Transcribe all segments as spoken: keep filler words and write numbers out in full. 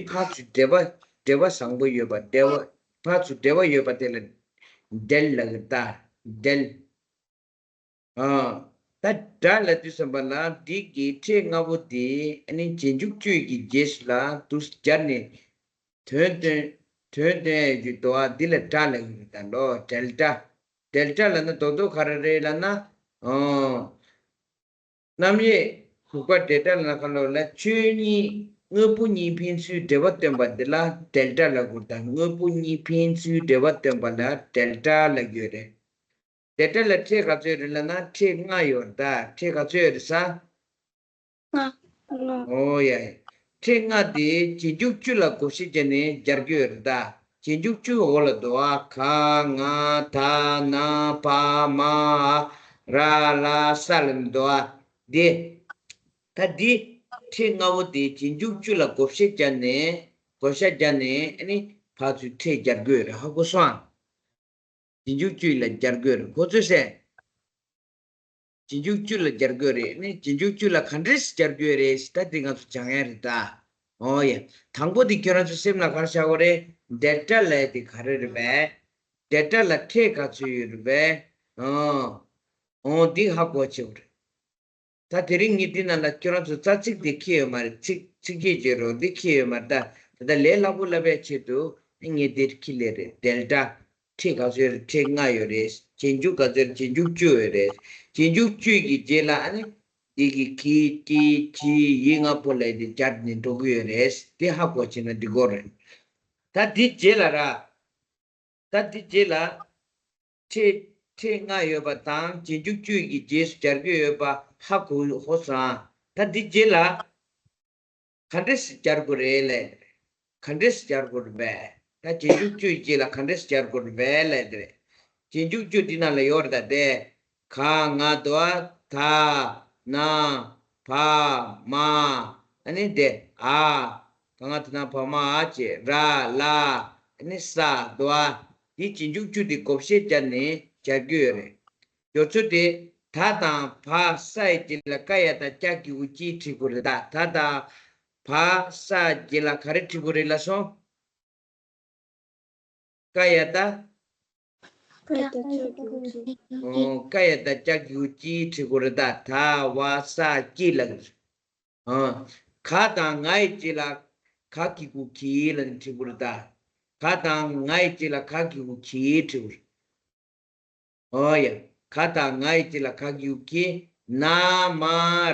ཕར་ཚུར་འབྲེལ་བ་འབྲེལ་བ་བཟང་པོ་ཡོད་པ། འབྲེལ་བ་ཕར་ཚུར་འབྲེལ་བ་ཡོད་པ་དེ་ལ་འབྲེལ་ལབ་ཀྱི་རེད་ད། འབྲེལ། ཨ། ད་སྒྲ་ལབ་དུས་ཙམ་པ་ལ་འདི་གི་ཕྲད་ལྔ་པོ་དེ་ཨ་ནི་རྗེས་འཇུག་བཅུ་གི་རྗེས་སུ་ལ་དུ་སྦྱར་ནས་དོན་སྟོན། དོན་སྟོན་ཡས་ཀྱི་འདུག་པ། འདི་ལ་སྒྲ་ལབ་ཀྱི་རེད་ད་ལོ། འབྲེལ་སྒྲ། འབྲེལ་སྒྲ་ལབ་ན་རྡོག་རྡོག་ག་རེ་རེད་ལབ་ན། ཨོ། རྣམ་དབྱེ་དྲུག་པ་འབྲེལ་སྒྲ་ལབ་ན་ག་ལབ་ལ། ཆོས་གཉིས་དངོས་པོ་གཉིས་ཕན་ཚུན་འབྲེལ་བ་སྟོན་པ་འདི་ལ་འབྲེལ་སྒྲ་ལབ་དགོས་ད། དངོས་པོ་གཉིས་ཕན་ཚུན་འབྲེལ་བ་སྟོན་པ་ལ་འབྲེལ་སྒྲ་ལབ་ཀྱི་ཡོད་རེད། འབྲེལ་སྒྲ་ལ་ཕྲད་ག་ཚོད་ཡོད་རེད་ལབ་ན་ཕྲད་ལྔ་ཡོད་རེད་ད། ཕྲད་ག་ཚོད་ཡོད་རེད་ཟེར། ལྔ། ལྔ། ཨོ་ཡ་ཡ། ཕྲད་ལྔ་དེ་རྗེས་འཇུག་བཅུ་ལ་བགོ་བཤའ་བརྒྱབ་ནས་སྦྱར་གྱི་ཡོད་རེད་ད། རྗེས་འཇུག་བཅུ་འོག་ལ་འདུག་པ། ག་ང་ད་ན་བ་མ་འ་ར་ལ་ས་ལ་འདུག་པ། དེ། ད་འདི་ཕྲད་ལྔ་པོ་དེ་རྗེས་འཇུག་བཅུ་ལ་བགོ་བཤའ་བརྒྱབ་ནས་བགོ་བཤའ་བརྒྱབ་ནས་ཨ་ནི་ཕར་ཚུར་ཕྲད་སྦྱར་དགོས་རེད། ཧ་གོ་སོང་ཨ། རྗེས་འཇུག་བཅུ་ལ་སྦྱར་དགོས་རེད། གོ་ཚོད་སེ། རྗེས་འཇུག་བཅུ་ལ་སྦྱར་དགོས་རེད། ཨ་ནི་རྗེས་འཇུག་བཅུ་ལ་ག་འདྲས་སྦྱར་དགོས་རེད་ཟེར་ད་དེ་ང་ཚོ་སྦྱང་ཡ་རེད་ད། ཨོ་ཡ། དང་པོ་དེ་ཁྱོད་རང་ཚོ་སེམས་ལ་ག་རེ་བཞག་དགོས་རེད། འབྲེལ་སྒྲ་ལབ་དེ་ག་རེ་རེད་པས། འབྲེལ་སྒྲ་ལ་ཕྲད་ག་ཚོད་ཡོད་རེད་པས། ཨོ། ཨོ་འདི་ཧ་གོ་བྱེད་དགོས་རེད། ད་དེ་རིང་ངས་འདི་ནང་ལ་ཁྱོད་རང་ཚོ་རྩ་ཚིག་དེ་ཁྱེར་ཡོད་མ་རེད། ཚིག་ཚིགས་བཅད་བརྗོད་རོགས་འདི་ཁྱེར་ཡོད་མ་རེད་ད། ད་ལྟ་ལས་སླ་པོ་ལབ་པའི་ཆེད་དུ་ངས་འདིར་ཁྱེར་སླེབས་རེད། འབྲེལ་སྒྲ་ཕྲད་ག་ཚོད་ཡོད་རེད། ཕྲད་ལྔ་ཡོད་རེད། རྗེས་འཇུག་ག་ཚོད་ཡོད་རེད། རྗེས་འཇུག་བཅུ་ཡོད་རེད། རྗེས་འཇུག་བཅུ་གི་རྗེས་ལ་ཨ་ནི་འདི་གི་གི་ཀྱི་གྱི་ཡི་ལྔ་པོ་ལ་དེ་སྦྱར་ནས་འགྲོ་གི་ཡོད་རེད། དེ་ཧ་གོ་བྱས་ན་འགྲིག་གི་རེད། ད་འདི་རྗེས་ལ་ར། ད་འདི་རྗེས་ལ། ཕྲད་ཕྲད་ལྔ་ཡོད་པ་དང་རྗེས་འཇུག་བཅུ་གི་རྗེས་སུ་སྦྱར་གྱི་ཡོད་པ་ཧ་གོ་ཧོ་སོང་ཨ། ད་འདི་རྗེས་ལ་ག་འདྲས་སེ་སྦྱར་དགོས་རེད་ལབ། ག་འདྲས་སེ་སྦྱར་དགོས་རེད་པས། ད་རྗེས་འཇུག་བཅུ་ཡི་རྗེས་ལ་ག་འདྲས་སེ་སྦྱར་དགོས་རེད་པས་ལབ་དེ་རེད། རྗེས་འཇུག་བཅུ་འདི་ནང་ལ་ཡོད་རེད་ད་དེ། ག་ང་དོ་ཨ་ད་ན་བ་མ་ཨ་ནི་དེ་ཨ། ག་ང་ད་ན་བ་མ་འ་བྱས་ར་ལ་ཨ་ནི་ས་དོ་ཨ། འདི་རྗེས་འཇུག་བཅུ་འདི་བགོ་བཤའ་བརྒྱབ་ནས་སྦྱར་རྒྱུ་ཡོད་རེད། སྦྱོར་ཚུལ་དེ་ད་དང་བ་ས་ཡི་རྗེས་ལ་ཀ་ཡ་དང་ཀྱ་གི་གུ་ཀྱི་བྲིས་དགོས་རེད་ད། ད་དང་བ་ས་རྗེས་ལ་ག་རེ་བྲིས་དགོས་རེད་ལབ་སོང་། ཀ་ཡ་ད། ཀ་ཡ་དང་ཀྱ་གི་གུ་ཀྱི། ཨོ། ཀ་ཡ་དང་ཀྱ་གི་གུ་ཀྱི་བྲིས་དགོས་རེད་ད། ད་བ་ས་ཀྱི་ལབ་ཀྱི་རེད། ཨ། ག་དང་ང་ཡི་རྗེས་ལ་ག་གི་གུ་གི་ལབ་ནས་བྲིས་དགོས་རེད་ད། ག་དང་ང་ཡི་རྗེས་ལ་ག་གི་གུ་གི་བྲིས་དགོས་རེད། ཨོ་ཡ། ག་དང་ང་ཡི་རྗེས་ལ་ག་གི་གུ་གི། ན་མ་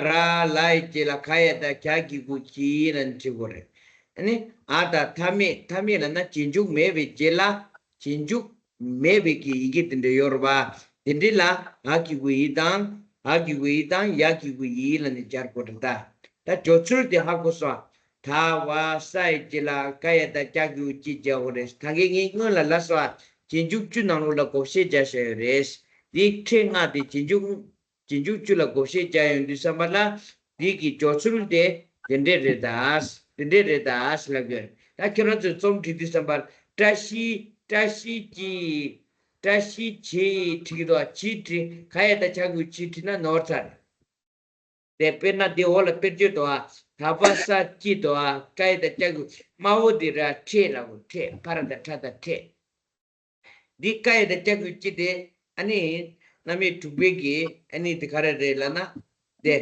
ར་ལ་ཡི་རྗེས་ལ་ག་ཡ་དང་གྱ་གི་གུ་གྱི་ལབ་ནས་བྲིས་དགོས་རེད། ཨ་ནི་འ་དང་མཐའ་མེད། མཐའ་མེད་ལབ་ན་རྗེས་འཇུག་མེད་པའི་རྗེས་ལ་རྗེས་འཇུག་མེད་པའི་གི་ཡི་གེ་དེ་འདྲ་ཡོད་རེད་པ། དེ་འདྲ་ལ་འ་གི་གུ་འི་དང་འ་གི་གུ་འི་དང་ཡ་གི་གུ་ཡི་ལབ་ནས་སྦྱར་དགོས་རེད་ད། ད་སྦྱོར་ཚུལ་དེ་ཧ་གོ་སོང་ཨ། ད་བ་ས་ཡི་རྗེས་ལ་ཀ་ཡ་དང་ཀྱ་གི་གུ་ཀྱི་སྦྱར་དགོས་རེད། ད་གིན་ངས་སྔོན་ལ་ལབ་སོང་ཨ། རྗེས་འཇུག་བཅུ་ནང་ལོགས་ལ་བགོ་བཤའ་བརྒྱབ་བཞག་ཡོད་རེད། འདི་ཕྲད་ལྔ་དེ་རྗེས་འཇུག་རྗེས་འཇུག་བཅུ་ལ་བགོ་བཤའ་བརྒྱབ་ཡོང་དུས་ཙམ་པ་ལ་འདི་གི་སྦྱོར་ཚུལ་དེ་དེ་འདྲས་རེད་ད། དེ་འདྲས་རེད་ད་ལབ་དགོས། ད་ཁྱེད་རང་ཚོས་རྩོམ་བྲིས་དུས་ཙམ་པར་བཀྲ་ཤིས། བཀྲ་ཤིས་ཀྱི། བཀྲ་ཤིས་ཀྱི་བྲིས་ཀྱི་འདུག་ཨ། ཀྱི་བྲིས། ག་ཡ་དང་ཀྱ་གི་གུ་ཀྱི་བྲིས་ན་ནོར་ཚར། དེ་དཔེར་ན་དེ་འོག་ལ་དཔེར་བརྗོད་འདུག་ཨ། ད་བ་ས་ཀྱི་འདུག་ཨ། ཀ་ཡ་དང་ཀྱ་གི་གུ་དམར་པོ་དེ་ར་ཕྲད་ལབ་དགོས། ཕྲད། ཕ་ར་བཏགས་ཕྲ་བཏགས་ཕྲད། འདི་ཀ་ཡ་དང་ཀྱ་གི་གུ་ཀྱི་དེ་ཨ་ནི་རྣམ་དབྱེ་དྲུག་པའི་གི་ཨ་ནི་དེ་ག་རེ་རེད་ལབ་ན། དེ།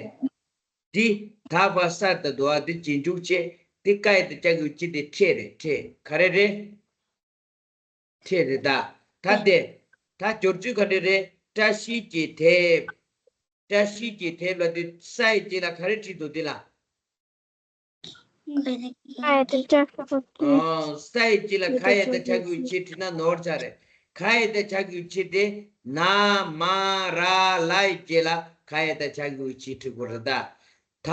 འདི་ད་བ་ས་ད་འདུག་ཨ། འདི་རྗེས་འཇུག་བྱས། འདི་ཀ་ཡ་དང་ཀྱ་གི་གུ་ཀྱི་དེ་ཕྲད་རེད། ཕྲད། ག་རེ་རེད། ཕྲད་རེད་ད། ད་དེ། ད་སྦྱོར་ཚུལ་ག་འདྲ་རེད། བཀྲ་ཤིས་ཀྱི་དེབ། བཀྲ་ཤིས་ཀྱི་དེབ་ལ་འདི་ས་ཡི་རྗེས་ལ་ག་རེ་བྲིས་འདུག་འདི་ལ། ཨ། ས་ཡི་རྗེས་ལ་ག་ཡ་དང་ཀྱ་གི་གུ་ཀྱི་བྲིས་ན་ནོར་ཚར་རེད། ག་ཡ་དང་ཀྱ་གི་གུ་ཀྱི་དེ་ན་མ་ར་ལ་ཡི་རྗེས་ལ་ག་ཡ་དང་ཀྱ་གི་གུ་ཀྱི་བྲིས་དགོས་རེད་ད། ད་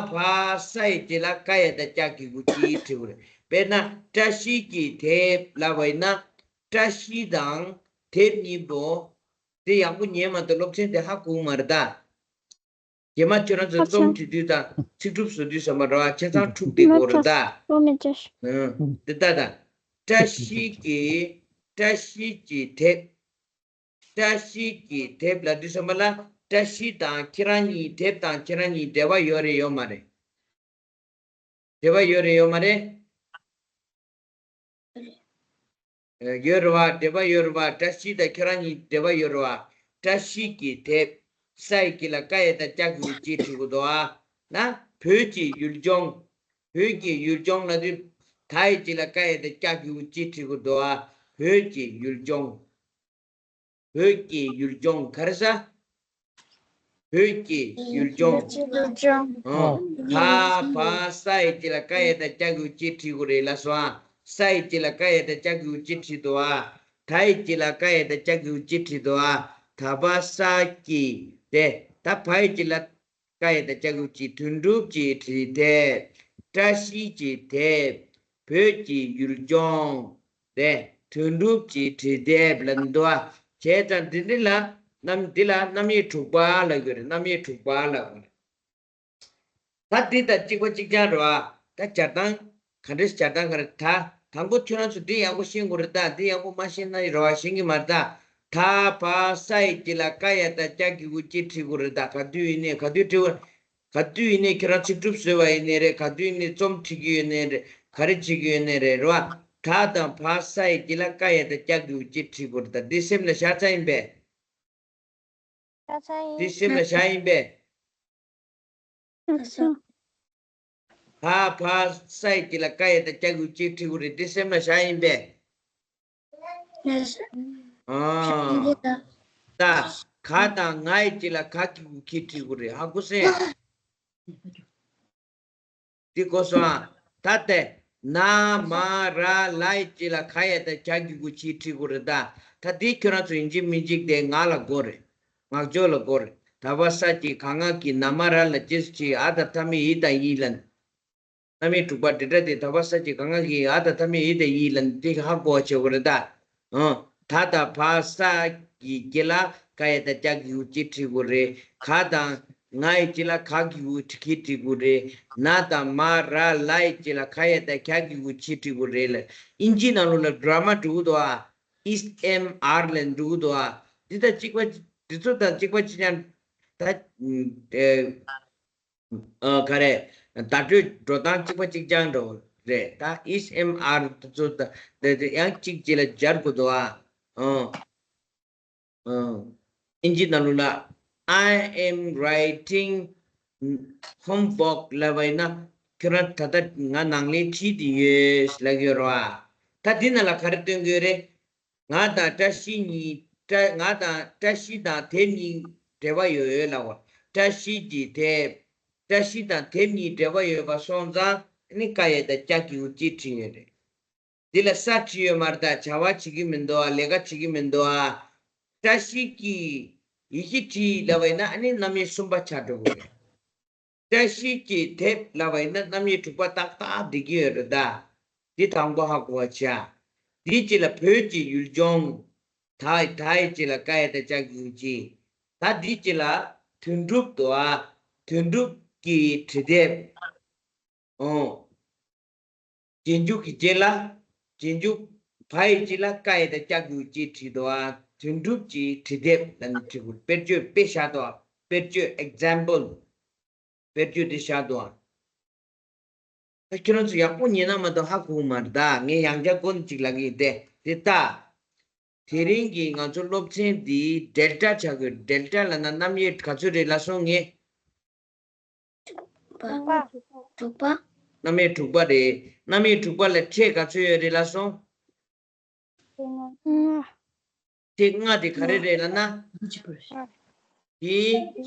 བ་ས་ཡི་རྗེས་ལ་ཀ་ཡ་དང་ཀྱ་གི་གུ་ཀྱི་བྲིས་དགོས་རེད། དཔེར་ན་བཀྲ་ཤིས་ཀྱི་དེབ་ལབ་པ་ཡིན་ན། བཀྲ་ཤིས་དང་དེབ་གཉིས་པོ། དེ་ཡག་པོ་ཉན་མ་འདུག་སློབ་ཚན་དེ་ཧ་གོ་གི་མ་རེད་ད། རྗེས་མ་ཁྱོད་རང་ཚོ་རྩོམ་བྲིས་དུས་དང་ཚིག་གྲུབ་བཟོ་དུས་ཙམ་པ་རེད་བ། ཆ་ཚང་འཁྲུག་བསྡད་ཀྱི་ཡོད་རེད་ད། འོ་མི་ཅེས། ཨང་། འདི་ལྟ་ད། བཀྲ་ཤིས་ཀྱི། བཀྲ་ཤིས་ཀྱི་དེབ། བཀྲ་ཤིས་ཀྱི་དེབ་ལབ་དུས་ཙམ་པ་ལ་བཀྲ་ཤིས་དང་ཁྱེད་རང་གཉིས། དེབ་དང་ཁྱེད་རང་གཉིས་འབྲེལ་བ་ཡོད་རེད་ཡོད་མ་རེད། འབྲེལ་བ་ཡོད་རེད་ཡོད་མ་རེད། ཡོད་རེད་བ། འབྲེལ་བ་ཡོད་རེད་བ། བཀྲ་ཤིས་དང་ཁྱོད་རང་གཉིས་འབྲེལ་བ་ཡོད་རེད་བ། བཀྲ་ཤིས་ཀྱི་དེབ། ས་ཡི་དཀྱིལ་ལ་ཀ་ཡ་བཏགས་སྐྱ་གི་གུ་ཅི་བྲིས་དགོས་འདུག་ཨ། ན། བོད་ཀྱི་ཡུལ་ལྗོངས། བོད་ཀྱི་ཡུལ་ལྗོངས་ལབ་དུས། ད་ཡི་དཀྱིལ་ལ་ཀ་ཡ་བཏགས་སྐྱ་གི་གུ་ཅི་བྲིས་དགོས་འདུག་ཨ། བོད་ཀྱི་ཡུལ་ལྗོངས། བོད་ཀྱི་ཡུལ་ལྗོངས་ག་རེ་ཟ། བོད་ཀྱི་ཡུལ་ལྗོངས། ཡུལ་ལྗོངས། ཨོ། ད་བ་ས་ཡི་དཀྱིལ་ལ་ཀ་ཡ་བཏགས་སྐྱ་གི་གུ་ཅི་བྲིས་དགོས་རེད་ལབ་སོང་ཨ། ས་ཡི་དཀྱིལ་ལ་ཀ་ཡ་བཏགས་སྐྱ་གི་གུ་ཅི་བྲིས་འདུག་ཨ། ད་ཡི་དཀྱིལ་ལ་ཀ་ཡ་བཏགས་སྐྱ་གི་གུ་ཅི་བྲིས་འདུག་ཨ། ད་བ་ས་ཀྱི་དེ། ད་བ་ཡི་དཀྱིལ་ལ་ཀ་ཡ་བཏགས་སྐྱ་གི་གུ་ཅི། དོན་གྲུབ་ཀྱི་བྲིས་དེབ། བཀྲ་ཤིས་ཀྱི་དེབ། བོད་ཀྱི་ཡུལ་ལྗོངས། དེ་དོན་གྲུབ་ཀྱི་བྲིས་དེབ་ལ་འདུག་ཨ། བྱས་ཙང་འདི་འདི་ལ་རྣམ་འདི་ལ་རྣམ་དབྱེ་དྲུག་པ་ལབ་ཀྱི་རེད། རྣམ་དབྱེ་དྲུག་པ་ལབ་ཀྱི་རེད། ད་འདི་དང་གཅིག་པ་གཅིག་རྐྱང་རེད་བ། ད་སྦྱར་སྟངས་ག་འདྲས། སྦྱར་སྟངས་ག་རེ། ད་དང་པོ་ཁྱོད་རང་ཚོ་འདི་ཡག་པོ་ཤེས་དགོས་རེད་ད། འདི་ཡག་པོ་མ་ཤེས་ན་རེ་བ་ཤེས་ཀྱི་མ་རེད་ད། ད་བ་ས་ཡི་དཀྱིལ་ལ་ཀ་ཡ་བཏགས་སྐྱ་གི་གུ་ཅི་བྲིས་དགོས་རེད་ད། ག་དུས་ཡིན་ནའི་ག་དུས་བྲིས་དགོས། ག་དུས་ཡིན་ནའི་ཁྱོད་རང་ཚིག་གྲུབ་བཟོས་པ་ཡིན་ནའི་རེད། ག་དུས་ཡིན་ནའི་རྩོམ་བྲིས་ཀྱི་ཡོད་ནའི་རེད། ག་རེ་བྱེད་ཀྱི་ཡོད་ནའི་རེད། རེད་བ། ད་དང་བ་ས་ཡི་དཀྱིལ་ལ་ཀ་ཡ་བཏགས་སྐྱ་གི་གུ་ཅི་བྲིས་དགོས་རེད་ད། འདི་སེམས་ལ་བཞག་ཚར་ཡིན་པས། ཆ་ཚང་ཡིན། འདི་སེམས་ལ་བཞག་ཡིན་པས། ལགས་སོ། ད་བ་ས་ཡི་དཀྱིལ་ལ་ཀ་ཡ་བཏགས་སྐྱ་གི་གུ་ཅི་བྲིས་དགོས་རེད། འདི་སེམས་ལ་བཞག་ཡིན་པས། ལགས་སོ། ཨ། ད་ག་དང་ང་ཡི་དཀྱིལ་ལ་ག་གི་གུ་གི་བྲིས་དགོས་རེད། ཧ་གོ་སོང་། འདི་གོ་སོང་ཨ། ད་ལྟ་ན་མ་ར་ལ་ཡི་དཀྱིལ་ལ་ག་ཡ་བཏགས་སྐྱ་གི་གུ་ཅི་བྲིས་དགོས་རེད་ད། ད་འདི་ཁྱོད་རང་ཚོ་ཡིན་གཅིག་མིན་གཅིག་དེ་ངག་ལ་དགོས་རེད། ངག་སྦྱོར་ལ་དགོས་རེད། ད་བ་ས་ཀྱི་ག་ང་གི་ན་མ་ར་ལ་ཅེས་ཀྱི་ཨ་དང་མཐའ་མེད་ཡི་དང་ཡི་ལ། རྣམ་དབྱེ་དྲུག་པ་འབྲེལ་སྒྲ་དེ། ད་བ་ས་ཀྱི་ག་ང་གི་ཨ་དང་མཐའ་མེད་ཡི་དང་ཡི་ལ་འདི་ཧ་གོ་བ་བྱེད་དགོས་རེད་ད། ཨང་། ད་དང་བ་ས་གི་དཀྱིལ་ལ་ཀ་ཡ་བཏགས་སྐྱ་གི་གུ་ཅི་བྲིས་དགོས་རེད། ག་དང་ང་ཡི་དཀྱིལ་ལ་ག་གི་གུ་གི་བྲིས་དགོས་རེད། ན་དང་མ་ར་ལ་ཡི་དཀྱིལ་ལ་ག་ཡ་བཏགས་སྐྱ་གི་གུ་ཅི་བྲིས་དགོས་རེད་ལ། ཨིན་ཇིའི་ནང་ལོགས་ལ་གྷ་ར་མར་འགྲོ་གི་འདུག་ཨ། ཨིས་ཨེམ་ཨར་ལ་འགྲོ་གི་འདུག་ཨ། འདི་དང་གཅིག་པ། འདི་ཚོ་དང་གཅིག་པ་གཅིག་རྐྱང་། ད་ཨ་ག་རེ། བརྡ་སྤྲོད་འགྲོ་སྟངས་གཅིག་པ་གཅིག་རྐྱང་འགྲོ་རེད། ད་ཨིས་ཨེམ་ཨར་དེ་ཚོ་ད་དེ་དེ་ཡང་གཅིག་གཅིག་ལ་སྦྱར་དགོས་འདུག་ཨ། ཨང་། ཨང་། ཨིན་ཇི་ནང་ལོགས་ལ། I am writing homework ལབ་པ་ཡིན་ན། ཁྱོད་རང་ད་ལྟ་ང་ནང་ལས་བྲིས་ཏེ་ཡོད་ལབ་ཡོད་རེད་བ། ད་འདི་ནང་ལ་ག་རེ་སྟོན་གྱི་ཡོད་རེད། ང་དང་བཀྲ་ཤིས་གཉིས། བཀྲ། ང་དང་བཀྲ་ཤིས་དང་དེབ་གཉིས་འབྲེལ་བ་ཡོད་ལབ་པ། བཀྲ་ཤིས་ཀྱི་དེབ། བཀྲ་ཤིས་དང་དེབ་གཉིས་འབྲེལ་བ་ཡོད་པ་སོང་ཙང་ནི་ཀ་ཡ་བཏགས་སྐྱ་གི་གུ་ཅི་བྲིས་ཡོད་རེད། འདི་ལ་ས་བྲིས་ཡོད་མ་རེད་ད། བྱ་བ་བྱེད་ཀྱི་མི་འདུག་ཨ། ལས་ཀ་བྱེད་ཀྱི་མི་འདུག་ཨ། བཀྲ་ཤིས་ཀྱི་ཡི་གེ་བྲིས་ལབ་པ་ཡིན་ན་ཨ་ནི་རྣམ་དབྱེ་གསུམ་པ་ཆགས་འགྲོ་གི་རེད། བཀྲ་ཤིས་ཀྱི་དེབ་ལབ་པ་ཡིན་ན་རྣམ་དབྱེ་དྲུག་པ་ཏག་ཏག་བསྡད་ཀྱི་ཡོད་རེད་ད། འདི་དང་པོ་ཧ་གོ་བ་བྱ། འདིའི་རྗེས་ལ་བོད་ཀྱི་ཡུལ་ལྗོངས། ད་ད་ཡི་རྗེས་ལ་ཀ་ཡ་བཏགས་སྐྱ་གི་གུ་ཅི། ད་འདིའི་རྗེས་ལ་དོན་གྲུབ་འདུག་ཨ། དོན་གྲུབ་ཀྱི་བྲིས་དེབ། ཨོ། རྗེས་འཇུག་གི་རྗེས་ལ། རྗེས་འཇུག་བ་ཡི་རྗེས་ལ་ཀ་ཡ་བཏགས་སྐྱ་གི་གུ་ཅི་བྲིས་འདུག་ཨ། དོན་གྲུབ་ཀྱི་བྲིས་དེབ་ལབ་ནས་བྲིས་དགོས། དཔེར་བརྗོད་དཔེ་བཞག་འདུག་ཨ། དཔེར་བརྗོད་ཨེག་ཛམ་པལ། དཔེར་བརྗོད་དེ་བཞག་འདུག་ཨ། ད་ཁྱེད་རང་ཚོ་ཡག་པོ་ཉན་ན་མ་གཏོགས་ཧ་གོ་གི་མ་རེད་ད། ངས་ཡང་བསྐྱར་མགོ་ནས་གཅིག་ལབ་ཀྱི་ཡིན་ཏེ། དེ་ལྟ། དེ་རིང་གི་ང་ཚོ་སློབ་ཚན་འདི་ཌེལ་ཊ་ཆགས་དགོས། ཌེལ་ཊ་ལབ་ན་རྣམ་དབྱེ་ག་ཚོད་རེད་ལབ་སོང་ངས། དྲུག་པ། དྲུག་པ། རྣམ་དབྱེ་དྲུག་པ་རེད། རྣམ་དབྱེ་དྲུག་པ་ལ་ཕྲད་ག་ཚོད་ཡོད་རེད་ལབ་སོང་། ལྔ། ཕྲད་ལྔ་དེ་ག་རེ་རེད་ལབ་ན། དེ་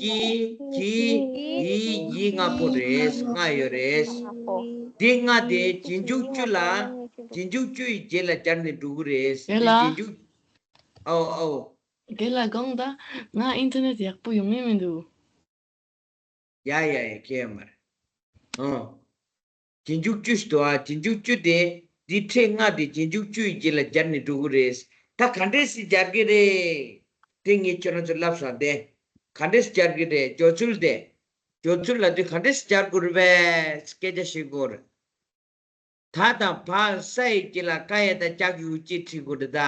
ཀྱི་གི་འི་ཡི་ལྔ་པོ་རེད། ལྔ་ཡོད་རེད། དེ་ལྔ་དེ་རྗེས་འཇུག་བཅུ་ལ། རྗེས་འཇུག་བཅུ་ཡི་རྗེས་ལ་སྦྱར་ནས་འགྲོ་གི་རེད། དེ་ལ། རྗེས་འཇུག་ཨོ་ཨོ། དེ་ལ་དགོངས་དག། ང་ཨིན་ཐར་ནེཊ་ཡག་པོ་ཡོང་ངེས་མི་འདུག་ཡ་ཡ་ཡ། ཁྱད་མ་རེད། ཨང་། རྗེས་འཇུག་བཅུ་ཞིག་འདུག་ཨ། རྗེས་འཇུག་བཅུ་དེ། འདི་ཕྲད་ལྔ་དེ་རྗེས་འཇུག་བཅུ་ཡི་རྗེས་ལ་སྦྱར་ནས་འགྲོ་གི་རེད། ད་ག་འདྲས་སེ་སྦྱར་གི་རེད། དེ་ངས་ཁྱོད་རང་ཚོ་ལབ་སོང་སྟེ། ག་འདྲས་སེ་སྦྱར་གི་རེད། སྦྱོར་ཚུལ་དེ། སྦྱོར་ཚུལ་ལབ་དུས་ག་འདྲས་སེ་སྦྱར་དགོས་རེད་པས། སྐད་ཆ་བཤད་དགོས་རེད། ད་དང་བ་ས་ཡི་རྗེས་ལ་ཀ་ཡ་བཏགས་སྐྱ་གི་གུ་ཅི་བྲིས་དགོས་རེད་ད།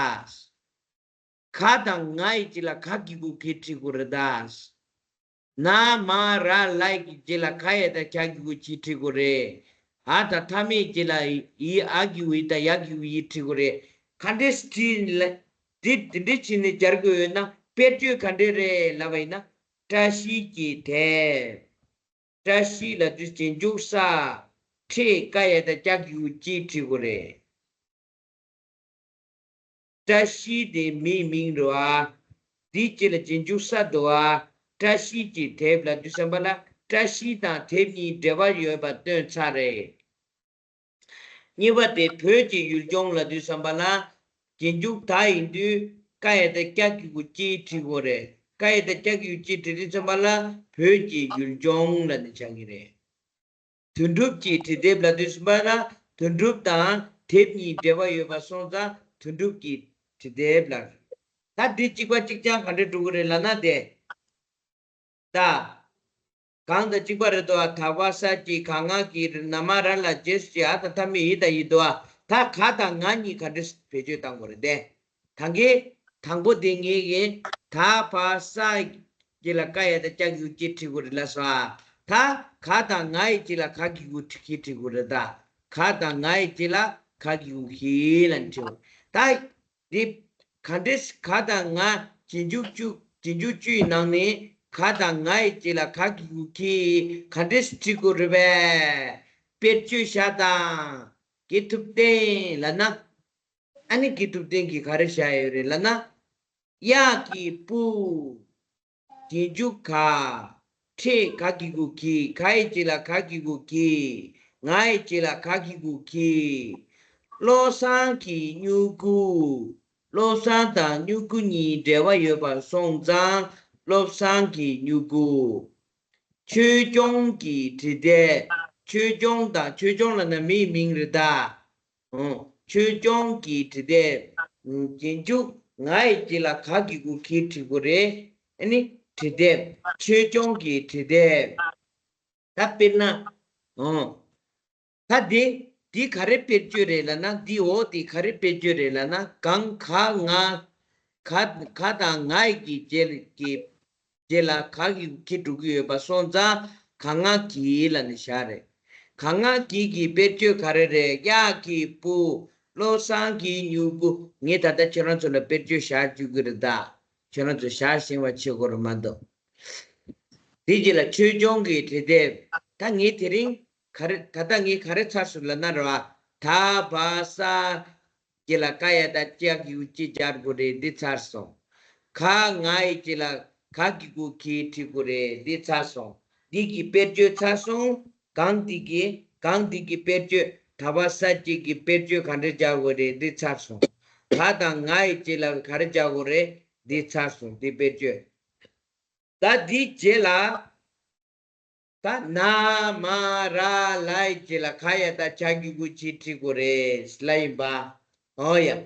ག་དང་ང་ཡི་རྗེས་ལ་ག་གི་གུ་གི་བྲིས་དགོས་རེད་ད། ན་མ་ར་ལ་ཡི་རྗེས་ལ་ག་ཡ་བཏགས་གྱ་གི་གུ་གྱི་བྲིས་དགོས་རེད། འ་དང་མཐའ་མེད་རྗེས་ལ་ཡི་འ་གི་གུ་ཡི་དང་ཡ་གི་གུ་ཡི་བྲིས་དགོས་རེད། ག་འདྲས་བྲིས་ལ། འདི་འདི་འདྲས་བྱས་ནས་སྦྱར་དགོས་ཡོད་ན་དཔེར་བརྗོད་ག་འདྲས་རེད་ལབ་པ་ཡིན་ན། བཀྲ་ཤིས་ཀྱི་དེབ། བཀྲ་ཤིས་ལབ་དུས་རྗེས་འཇུག་ས། ཁྲེ་ཀ་ཡ་བཏགས་ཀྱ་གི་གུ་ཅི་བྲིས་དགོས་རེད། བཀྲ་ཤིས་དེ་མིའི་མིང་རེད་བ། འདིའི་རྗེས་ལ་རྗེས་འཇུག་ས་འདུག་བ། བཀྲ་ཤིས་ཀྱི་དེབ་ལབ་དུས་ཙམ་པ་ལ་བཀྲ་ཤིས་དང་དེབ་གཉིས་འབྲེལ་བ་ཡོད་པ་སྟོན་ཚར་རེད། གཉིས་པ་དེ་བོད་ཀྱི་ཡུལ་ལྗོངས་ལབ་དུས་ཙམ་པ་ལ། རྗེས་འཇུག་ད་ཡིན་དུས་ཀ་ཡ་བཏགས་ཀྱ་གི་གུ་ཅི་བྲིས་དགོས་རེད། ཀ་ཡ་བཏགས་ཀྱ་གི་གུ་ཅི་བྲིས་དུས་ཙམ་པ་ལ་བོད་ཀྱི་ཡུལ་ལྗོངས་ལབ་ནས་བྱ་གི་རེད། དོན་གྲུབ་ཀྱི་བྲིས་དེབ་ལབ་དུས་ཙམ་པ་ལ་དོན་གྲུབ་དང་དེབ་གཉིས་འབྲེལ་བ་ཡོད་པ་སོང་ཙང་དོན་གྲུབ་ཀྱི་བྲིས་དེབ་ལ། ད་འདི་གཅིག་པ་གཅིག་རྐྱང་ག་འདྲ་འགྲོ་གི་རེད་ལབ་ན་དེ། ད། གང་དང་གཅིག་པ་རེད་དོ། ད་བ་ས་ཀྱི་ག་ང་གི་ན་མ་ར་ལ་རྗེས་སུ་ཀྱི་ཨ་དང་མཐའ་མེད་ཡི་དང་ཡི་དོ། ད་ག་དང་ང་གཉིས་ག་འདྲས་བེད་སྤྱོད་བཏང་དགོས་རེད་དེ། ད་གིན་དང་པོ་དེ་ངེད་ཀྱིས་ད་བ་ས་ཀྱི་ལ་ཀ་ཡ་བཏགས་ཀྱ་གི་གུ་ཅི་བྲིས་དགོས་རེད་ལབ་སོང་ཨ། ད་ག་དང་ང་ཡི་ཅི་ལ་ག་གི་གུ་ཁྱི་བྲིས་དགོས་རེད་ད། ག་དང་ང་ཡི་ཅི་ལ་ག་གི་གུ་ཁྱི་ལ་བྲིས། ད། འདི། ག་འདྲས་ག་དང་ང་རྗེས་འཇུག་བཅུ། རྗེས་འཇུག་བཅུའི་ནང་ནས་ག་དང་ང་ཡི་རྗེས་ལ་ག་གི་གུ་ཁྱི་ག་འདྲས་བྲིས་དགོས་རེད་པས། དཔེར་བརྗོད་བཞག་དང་། དགེ་ཐུབ་བསྟན་ལབ་ན། ཨ་ནི་དགེ་ཐུབ་བསྟན་གྱིས་ག་རེ་བཞག་ཡོད་རེད་ལབ་ན། གཡག་གི་སྤུ། རྗེས་འཇུག་ག་ཁྲེ་ག་གི་གུ་གི། ག་ཡི་རྗེས་ལ་ག་གི་གུ་གི། ང་ཡི་རྗེས་ལ་ག་གི་གུ་གི། བློ་བཟང་གི་སྨྱུ་གུ། བློ་བཟང་དང་སྨྱུ་གུ་གཉིས་འབྲེལ་བ་ཡོད་པ་སོང་ཙང་བློ་བཟང་གི་སྨྱུ་གུ། ཆོས་སྐྱོང་གི་བྲིས་དེབ། ཆོས་སྐྱོང་དང་ཆོས་སྐྱོང་ལབ་ན་མིའི་མིང་རེད་ད། ཨོ། ཆོས་སྐྱོང་གི་བྲིས་དེབ། རྗེས་འཇུག་ང་ཡི་རྗེས་ལ་ག་གི་གུ་གི་བྲིས་དགོས་རེད། ཨ་ནི་བྲིས་དེབ། ཆོས་སྐྱོང་གི་བྲིས་དེབ། ད་དཔེར་ན། ཨོ། ད་འདི་འདི་ག་རེ་དཔེར་བརྗོད་རེད་ལབ་ན། འདི་འོ་འདི་ག་རེ་དཔེར་བརྗོད་རེད་ལབ་ན། གང་ག་ང་། ག་ག་དང་ང་ཡི་གི་རྗེས་ཀྱི་རྗེས་ལ་ག་གི་གུ་གི་འགྲོ་གི་ཡོད་པ་སོང་ཙང་ག་ང་གི་ལབ་ནས་བཞག་རེད། ག་ང་གི་གི་དཔེར་བརྗོད་ག་རེ་རེད། གཡག་གི་སྤུ། བློ་བཟང་གི་སྨྱུ་གུ། ངས་ད་ལྟ་ཁྱེད་རང་ཚོ་ལ་དཔེར་བརྗོད་བཞག་བཅུག་གི་རེད་ད། ཁྱེད་རང་ཚོ་བཞག་ཤེས་པ་བྱེད་དགོས་རེད་མ་གཏོགས། དེ་རྗེས་ལ་ཆོས་སྐྱོང་གི་བྲིས་དེབ། ད་ངས་དེ་རིང་ག་རེ། ད་ལྟ་ངས་ག་རེ་ཚར་སོང་ལབ་ན་རེད་བ། ད་བ་ས་རྗེས་ལ་ཀ་ཡ་བཏགས་ཀྱ་གི་གུ་ཅི་སྦྱར་དགོས་རེད། འདི་ཚར་སོང་། ག་ང་ཡི་རྗེས་ལ་ག་གི་གུ་གི་བྲིས་དགོས་རེད། འདི་ཚར་སོང་། འདི་གི་དཔེར་བརྗོད་ཚར་སོང་། གང་འདི་གི་གང་འདི་གི་དཔེར་བརྗོད། ད་བ་ས་ཀྱི་གི་དཔེར་བརྗོད་ག་འདྲས་སྦྱར་དགོས་རེད། འདི་ཚར་སོང་། ག་དང་ང་ཡི་རྗེས་ལ་ག་རེ་སྦྱར་དགོས་རེད། འདི་ཚར་སོང་། འདི་དཔེར་བརྗོད། ད་འདིའི་རྗེས་ལ། ད་ན་མ་ར་ལ་ཡི་རྗེས་ལ་ག་ཡ་བཏགས་ཀྱ་གི་གུ་ཅི་བྲིས་དགོས་རེད་ལབ་ཡིན་པ། འོ་ཡ།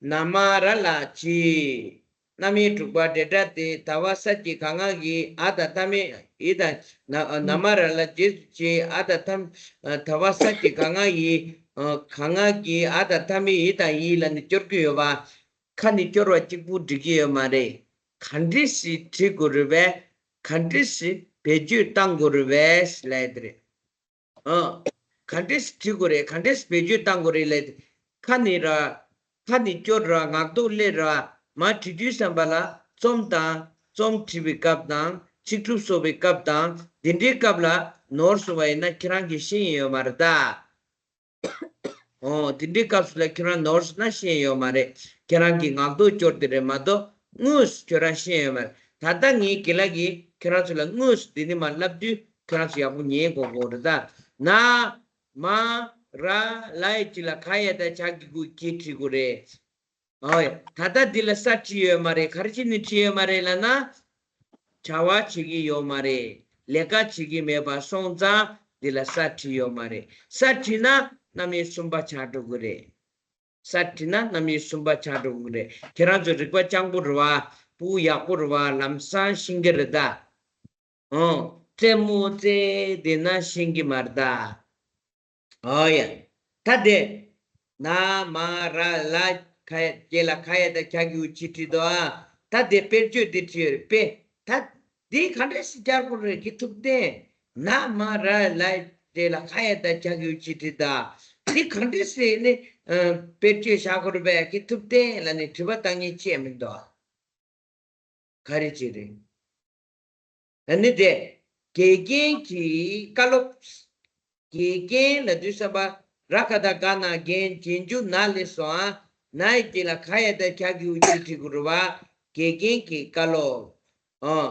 ན་མ་ར་ལ་ཅི། རྣམ་དབྱེ་དྲུག་པ་འབྲེལ་སྒྲ་སྟེ། ད་བ་ས་ཀྱི་ག་ང་གི་ཨ་དང་མཐའ་མེད་ཡི་དང་། ན་ན་མ་ར་ལ་རྗེས་སུ་ཅི། ཨ་དང་མཐའ། ད་བ་ས་ཀྱི་ག་ང་ཡི། ག་ང་གི་ཨ་དང་མཐའ་མེད་ཡི་དང་ཡི་ལབ་ནས་སྐྱོར་གྱི་ཡོད་པ། ཁ་ནས་སྐྱོར་བ་གཅིག་པུ་འགྲིག་གི་ཡོད་མ་རེད། ག་འདྲས་ཞིག་བྲིས་དགོས་རེད་པས། ག་འདྲས་ཞིག་བེད་སྤྱོད་བཏང་དགོས་རེད་པས་ལབ་ཡ་དེ་རེད། ཨ། ག་འདྲས་ཞིག་བྲིས་དགོས་རེད། ག་འདྲས་ཞིག་བེད་སྤྱོད་བཏང་དགོས་རེད་ལབ་ཡ་དེ། ཁ་ནས་ར། ཁ་ནས་སྐྱོར་ར། ངག་ཐོག་སླེབས་ར། མར་བྲིས་དུས་ཙམ་པ་ལ་རྩོམ་དང་རྩོམ་བྲིས་པའི་སྐབས་དང་ཚིག་གྲུབ་བཟོ་བའི་སྐབས་དང་དེ་འདྲའི་སྐབས་ལ་ནོར་སོང་བ་ཡིན་ན་ཁྱེད་རང་གིས་ཤེས་ཡོད་མ་རེད་ད། ཨོ། དེ་འདྲའི་སྐབས་སུ་ལ་ཁྱོད་རང་ནོར་སོང་ན་ཤེས་ཡོད་མ་རེད། ཁྱེད་རང་གིས་ངག་ཐོག་སྐྱོར་དེ་རེད་མ་གཏོགས་དངོས་སུ་ཁྱོད་རང་ཤེས་ཡོད་མ་རེད། ད་ལྟ་ངའི་དགེ་ལགས་ཀྱིས་ཁྱོད་རང་ཚོ་ལ་དངོས་སུ་འདི་ནས་མར་བསླབ་དུས་ཁྱོད་རང་ཚོ་ཡག་པོ་ཉན་དགོས་དགོས་རེད་ད། ན། མ། ར། ལ་ཡི་རྗེས་ལ་ག་ཡ་བཏགས་ཀྱ་གི་གུ་གི་བྲིས་དགོས་རེད། ཨོ་ཡ། ད་ལྟ་འདི་ལ་ས་བྲིས་ཡོད་མ་རེད། ག་རེ་བྱས་ནས་བྲིས་ཡོད་མ་རེད་ལབ་ན། བྱ་བ་བྱེད་ཀྱི་ཡོད་མ་རེད། ལས་ཀ་བྱེད་ཀྱི་མེད་པ་སོང་ཙང་འདི་ལ་ས་བྲིས་ཡོད་མ་རེད། ས་བྲིས་ན་རྣམ་དབྱེ་གསུམ་པ་ཆགས་འགྲོ་གི་རེད། ས་བྲིས་ན་རྣམ་དབྱེ་གསུམ་པ་ཆགས་འགྲོ་གི་རེད། ཁྱེད་རང་ཚོ་རིག་པ་སྤྱང་པོ་རེད་བ། ཕྲུ་གུ་ཡག་པོ་རེད་བ། ལམ་སང་ཤེས་ཀྱི་རེད་ད། ཨོ། རྩེད་མོ་རྩེ་བསྡད་ན་ཤེས་ཀྱི་མ་རེད་ད། ཨོ་ཡ། ད་དེ། ན་མ་ར་ལ་ག་ཡ་རྗེས་ལ་ག་ཡ་བཏགས་ཀྱ་གི་གུ་ཅི་བྲིས་འདུག་ཨ། ད་དེ་དཔེར་བརྗོད་འདི་བྲིས་ཡོད་རེད་པས། ད་འདི་ག་འདྲ་ཞིག་སྦྱར་དགོས་རེད་དགེ་ཐུབ་བསྟན། ན་མ་ར་ལ་རྗེས་ལ་ག་ཡ་བཏགས་ཀྱ་གི་གུ་ཅི་བྲིས་འདུག་ཨ། འདི་ག་འདྲ་ཞིག་ནི་ཨ་དཔེར་བརྗོད་བཞག་དགོས་རེད་པས། ཀྱི་ཐུབ་བསྟན་ལ་ནི་དྲི་བ་བཏང་མཁན་ཅི་ཡང་མི་འདུག་ག་རེ་བྱེད་རེད། ད་ནི་དེ་དགེ་རྒན་གྱི་བཀའ་སློབ། དགེ་རྒན་ལབ་དུས་ཙམ་པ་ར་ག་བཏགས་རྒ་ན་རྒན། རྗེས་འཇུག་ན་ལས་སོ། ཨ་ན་ཡི་རྗེས་ལ་ག་ཡ་བཏགས་གྱ་གི་གུ་གྱི་བྲིས་དགོས་རེད་པ། དགེ་རྒན་གྱི་བཀའ་སློབ། ཨོ།